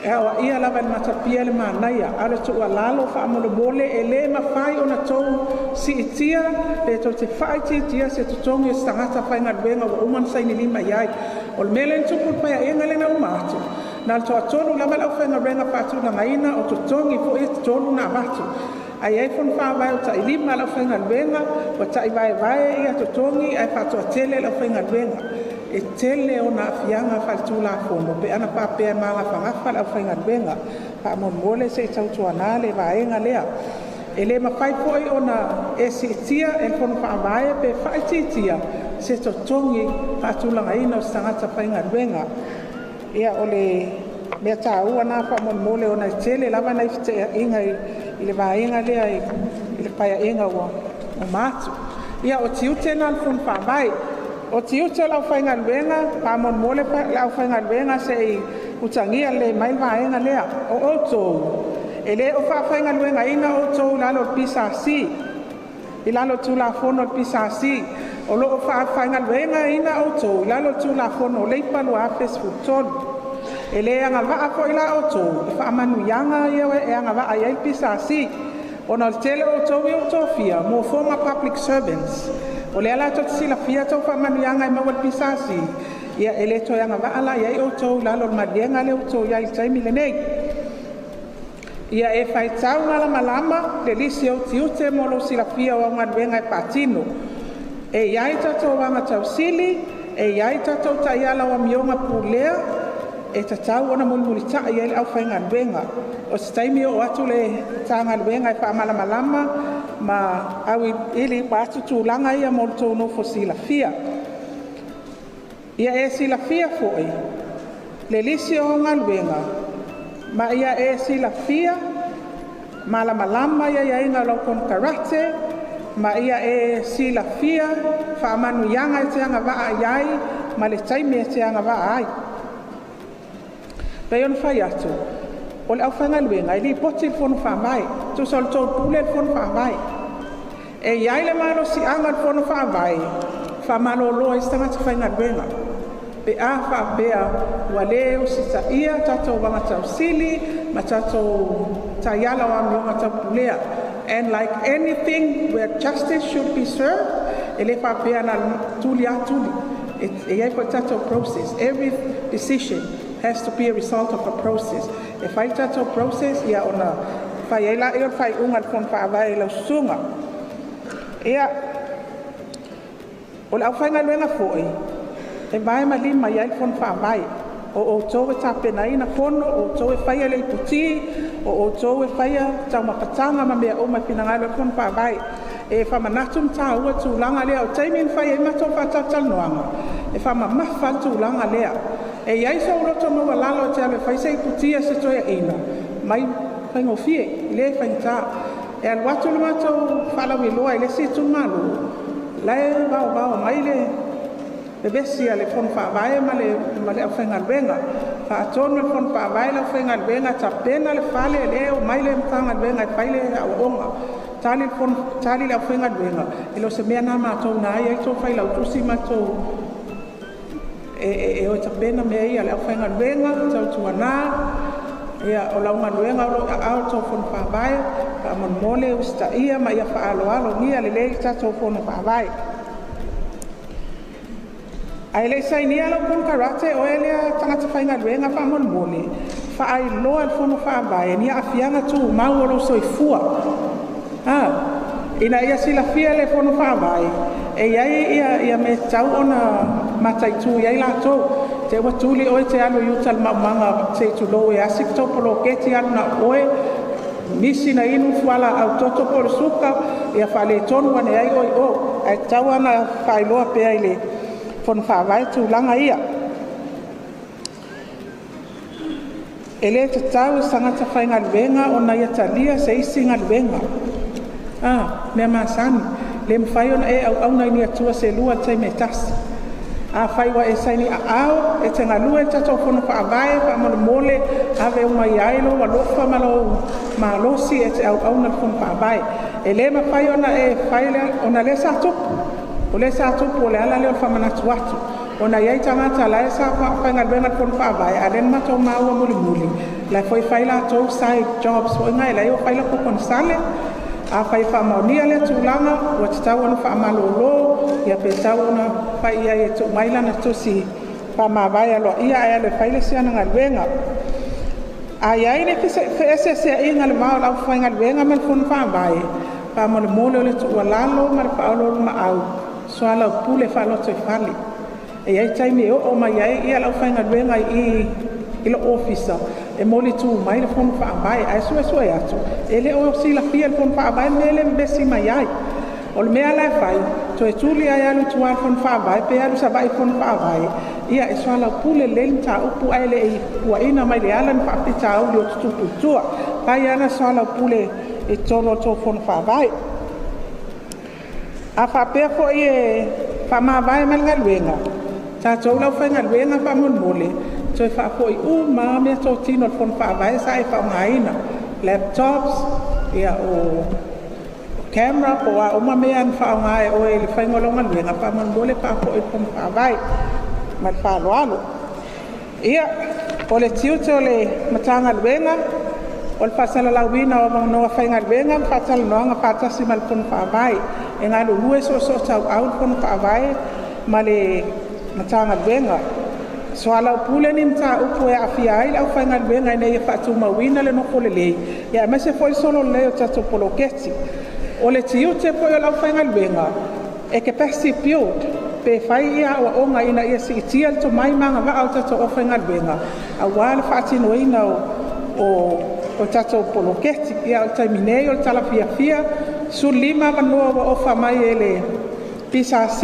aoaia lava e le Matapia le manaia, a o le tuualalo faamolemole, e le mafai ona tou siitia pe tou te faaitiitia se totogi o se tagata faigaluega ua uma ona sainilima i ai. O le mea lea na tupu i le Paeaiga lea na uma atu, na o le toatolu lava le aufaigaluega faatulagaina, o totogi foi e tolu na avatu. Ae i ai Fono Faavae ua tai 5 le aufaigaluega, ua tai vaevae ia totogi ae faatoatele le aufaigaluega. E tele ona aafiaga faaletulafono pe ana faapea e magafagafa le aufaigaluega. Faamolemole se i tautuana le vaega lea. E le mafai foi ona e siitia e le Fono Faavae pe faaitiitia se totogi faatulagaina o se tagata faigaluega. Ia, o le mea taua lena faamolemole, ona e tele lava nai feteaiga i le vaega lea i le paeaiga ua uma atu. Ia, o tiute na o le Fono Faavae. O tiute o le aufaigaluega, faamolemole le aufaigaluega se i utagia lelei mai le vaega lea. O outou, e le o faafaigaluegaina outou i lalo o le PSC, i lalo o le Tulafono o le PSC. O lo o faafaigaluegaina outou i lalo o le Tulafono o Leipa 2013. E le agavaa foi la outou i faamanuiaga ia e agavaa i ai le PSC, ona o le tele o outou ia ua tofia mo former public servants. O lea la tou te silafia tou faamanuiaga e maua i le PSC, Ia e le toe agavaa la i ai outou i lalo o le maliega lea ua outou i ai i le taimi lenei. Ia e faitau malamalama le lisi o ou tiute mo lou silafia o au galuega e faatino. E i ai tatou agatausili, e i ai tatou taiala o amioga pulea, e tatau ona mulimulitai ai le aufaigaluega. O se taimi oo atu le Matagaluega e faamalamalama ma auiliili uma atu tulaga ia mo le tou nofo silafia. Ia e silafia foi le lisi o au galuega ma ia e silafia malamalama i aiaiga o lau konekarate ma ia e silafia faamanuiaga e te agavaa i ai ma le taimi e te agavaa ai. Pei ona fai atu, o le aufaigaluega e lipoti i le Fono Faavae, tusa o le tou pule le Fono Faavae. E i ai le malosiaga o le Fono Faavae e faamalolo ai se tagata faigaluega pe a faapea ua le usitaia tatou agatausili ma tatou taiala o amioga tau pulea. And like anything where justice should be served, e le faapea na o le tuli lava tuli. E i ai foi tatou process. Every decision has to be a result of a process. E fai le tatou process ia ona fai ai lea o le faaiuga a le Fono Faavae i lau susuga. Ia, o le aufaigaluega foi, e vae ma lima i ai le Fono Faavae. O outou e tapenaina fono, o outou e faia le iputi, o outou e faia taumafataga ma mea uma e finagalo ai le Fono Faavae. E faamanatu ma taua le tulaga lea. O le taimi na fai ai matou faatalatalanoaga, e faamamafa lava le tulaga lea. E i ai sou loto maualalo e te alu e fai se iputi a se toeaina, mai faigofie, e le faigata. E alu atu le matou faalauiloa i le isi itumalo, la e vaovao mai le vevesi a le Fono Faavae ma le aufaigaluega. Faatonu e le Fono Faavae le aufaigaluega, tapena le fale, o lea e omai le Matagaluega e fai le aoaoga. Tali le aufaigaluega, e le o se mea lena a matou, o lena e i ai le tou failautusi ma tou e o e tapena mea ia. Le aufaigaluega, tautuana, ia o lau galuega o lo o i aao o le tou Fono Faavae. Faamolemole usitaia ma ia faaaloalogia lelei le tatou Fono Faavae. Ae le i sainia lau konekarate oe lea tagata faigaluega faamolemole, faailoa i le Fono Faavae ni aafiaga tumau o lou soifua. Ina ia silafia e le Fono Faavae e i ai ia mea e tatau ona mataitu i ai latou. Te i ua tuli oe e te alu i uta i le maumaga se i tulou e asi le tou poloketi alu na o oe, misi ona inu le fualaau toto po o le suka, ia faaletonu ane ai oe i o. Ae tatau lava ona faailoa pea i le Fono Faavae tulaga ia. E le tatau i se tagata faigaluega ona ia talia se isi galuega. Mea masani, le mafai ona e auauna i ni Atua se lua i le taimi e tasi. Afai ua e saini aao e te galue i le tatou Fono Faavae, faamolemole ave uma i ai lou alofa ma lou malosi e te auauna i le Fono Faavae. E le mafai ona e fai ona lea sa tupu. O lea sa tupu, o le ala lea o le faamanatu atu. Ona e i ai tagata la e sa faigaluega i le Fono Faavae, a o lea na matou maua mulimuli, la e foi fai latou side jobs foi na, la e o fai latou konesale. Afai e faamaonia lea tulaga, ua tatau ona faamalolo, ia pe tatau ona fai i ai e tuu mai lana tusi faamavae aloaia ae alu e fai le isi ana galuega. A i ai ni feeseeseaiga i le va o le aufaigaluega ma le Fono Faavae, faamolemole o le tuualalo ma le faaoloolomaau, soalaupule faalotoifale. E i ai taimi e oo mai ai le aufaigaluega i i lou ofisa e molitu mai le Fono Faavae, ae suesue atu, e le o silafia e le Fono Faavae le mea lea e vevesi mai ai. O le mea la e fai, toe tuli lava e alu i tua i le Fono Faavae pe alu i Savaii i le Fono Faavae, ia e soalaupule lelei le mataupu ae le i puaina mai le ala ni faafitauli o tutupu i tua. Fai lava ona soalaupule i totonu o le tou Fono Faavae. A faapea foi e faamavae mai le galuega, tatou le aufaigaluega faamolemole, toe faafoi uma lava meatotino a le Fono Faavae sa e faaaogaina, laptops, ia o camera po o a uma mea na faaaoga e oe i le faiga o lau galuega, faamolemole faafoi i le Fono Faavae ma le faaaloalo. Ia, o le tiute o le Matagaluega o le faasalalauina o avanoa faigaluega ma faatalanoaga faatasi ma le Fono Faavae. E galulue soosootauau le Fono Faavae ma le Matagaluega. Soalaupule ni mataupu e aafia ai le aufaigaluega ina ia faatumauina le nofo lelei ia aemaise foi le solo lelei o tatou poloketi. O le tiute foi o le aufaigaluega e capacity build pe fai ia aoaoga ina ia siitia le tomai ma agavaa o tatou aufaigaluega aua le faatinoina o tatou poloketi. Ia, o le taimi nei o le tala fiafia, 15 avanoa ua ofa mai e le PSC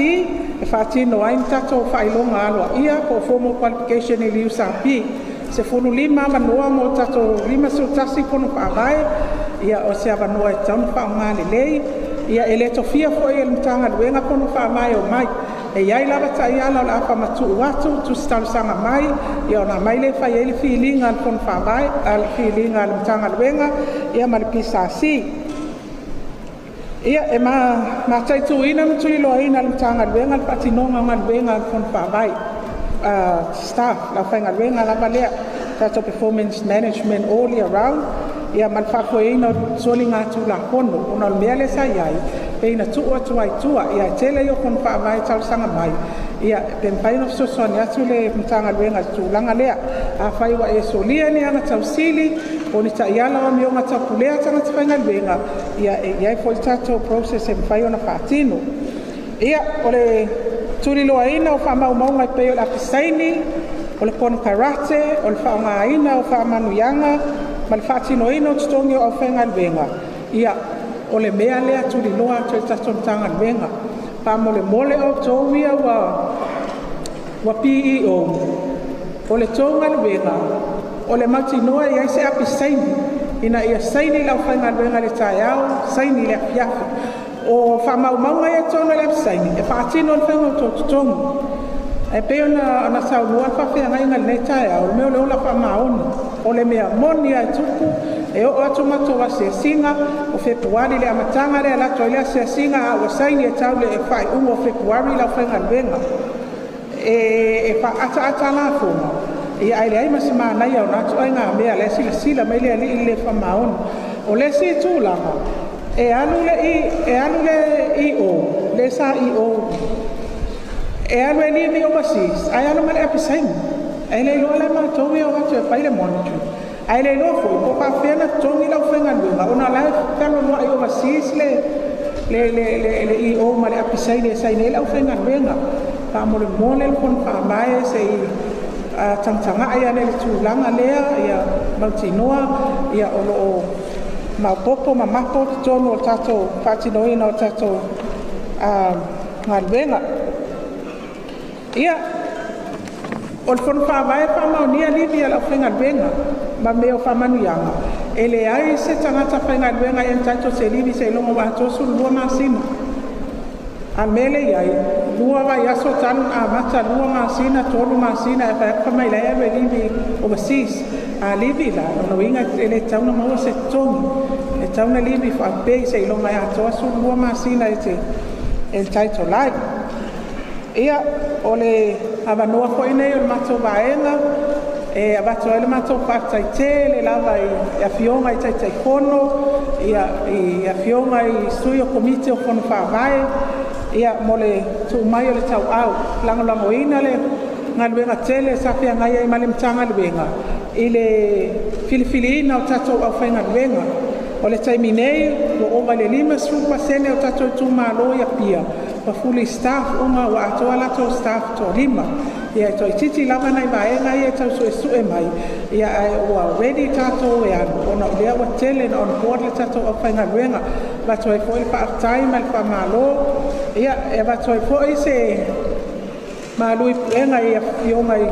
e faatino ai ni tatou faailoga aloaia po o formal qualification i le USP. 15 avanoa mo tatou 51 fono faavae. Ia, o se avanoa e tatau ona faaaoga lelei. Ia, e le tofia foi e le Matagaluega fono faavae e omai. E i ai lava taiala o le a faamatuu atu, tusi talosaga mai, ia ona aumai lea e fai ai le filiga a le fono faavae, a le filiga a le Matagaluega ia ma le PSC. Ia, e mataituina ma tuliloaina e le Matagaluega le faatinoga o galuega a le fono faavae, staff, le aufaigaluega lava lea, tatou performance management all year round, ia ma le faafoeina o soligatulafono, ona o le mea lea sa i ai, pei na tuu atu ai i tua. Ia, ae tele ia o fono faavae e talosaga mai, ia pe mafai ona fesoasoani atu le Matagaluega i le tulaga lea. Afai ua e solia ni agatausili po o ni taiala o amioga tau pulea tagata faigaluega, ia e i ai foi le tatou process e mafai ona faatino. Ia, o le tuliloaina o faamaumauga e pei o le apisaini, o le konekarate, o le faaaogaina o faamanuiaga ma le faatinoina o totogi o aufaigaluega, ia o le mea lea e tuliloa atu e le tatou Matagaluega. Faamolemole outou ia ua PEO, o le tou galuega, o le mautinoa e i ai se apisaini ina ia saini le aufaigaluega i le taeao, saini i le afiafi. O faamaumauga ia i totonu o le apisaini, e faatino le faiga o tou totogi. E pei ona saunoa le faafeagaiga i lenei taeao, o le mea o le ola faamaoni. O le mea moni lava e tupu, e oo atu matou asiasiga o Fepuari i le amataga lea e alu atu ai le asiasiga, a ua saini e tau i le faaiuga o Fepuari le aufaigaluega. E faaataata a lafoga, ia ae leai ma se manaia o na ituaiga mea, o la e silasila mai le Alii i le le faamaoni. O le isi tulaga, e alu le EO, le SAEO, e alu e livi overseas, ae alu ma le apisaini. Ae le iloa la e matou ia o atu e fai le monitoring. Ae le iloa foi po o faapefea ona totogi le aufaigaluega ona o la e fealoaloai overseas le EO ma le apisaini e saini ai le aufaigaluega. Faamolemole le fono faavae se i tagatagai ane i le tulaga lea, ia mautinoa ia o lo o maopoopo ma mapo totonu o le tatou faatinoina o tatou galuega. Ia, o le fono faavae e faamaonia livi a le aufaigaluega ma mea o faamanuiaga. E leai se tagata faigaluega e entitled se livi seiloga ua atoa 12 masina. A mea lea e i ai, 2 vaiaso talu ona amata, 2 masina, 3 masina, e fai atu fai mai la e alu e livi overseas. A livi la, lona uiga e le tatau ona maua se totogi. E tatau ona livi faapei seiloga e atoa 12 masina e te entitled ai. Ia, o le avanoa foi nei o le matou vaega e avatu ai le matou faafetai tele lava i afioga i Taitaifono, ia, i afioga i sui o komiti o fono faavae, ia, mo le tuu mai o le tauau, lagolagoina le galuega tele sa feagai ai ma le Matagaluega i le filifiliina o tatou aufaigaluega. O le taimi nei, ua ova i le 50% o tatou itumalo i Apia ua fully staff uma, ua atoa latou staff toalima. Ia, e toaitiiti lava nai vaega ia e tau suesue mai, ia, ae ua ready tatou e alu, ona o lea ua tele na on board le tatou aufaigaluega. Avatu ai foi le faafetai ma le faamalo. Ia, e avatu ai foi se malu i puega i afioga i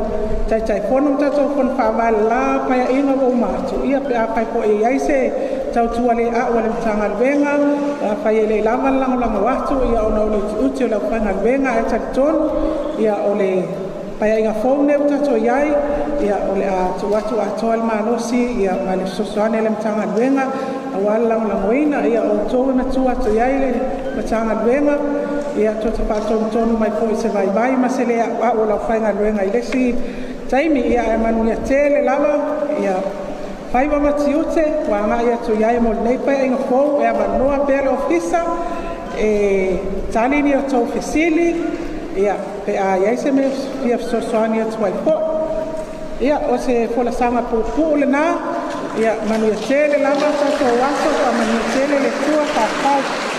Taitaifono ma tatou fono faavae la paeaiga ua uma atu, ia pe afai foi e i ai se tautua le au a le Matagaluega, afai e le lava le lagolago atu, ia ona o le utiuti o le aufaigaluega, ae talitonu, ia o le paeaiga fou lenei ua tatou i ai, ia o le a tuu atu atoa le malosi, ia ma le fesoasoani a le Matagaluega aua le lagolagoina. Ia, o outou e matua atu i ai le Matagaluega, ia tou te faatonutonu mai foi i se vaivai ma se le auau o le aufaigaluega i le isi taimi. Ia, ae manuia tele lava, ia faiva ma tiute ua agai atu i ai mo lenei paeaiga fou. E avanoa pea le ofisa e tali ni o tou fesili, ia, pe a i ai se mea fia fesoasoani atu ai foi. Ia, o se folasaga puupuu lenā. Ia manuia tele lava tatou aso, faamanuia tele le Atua. Faafetai.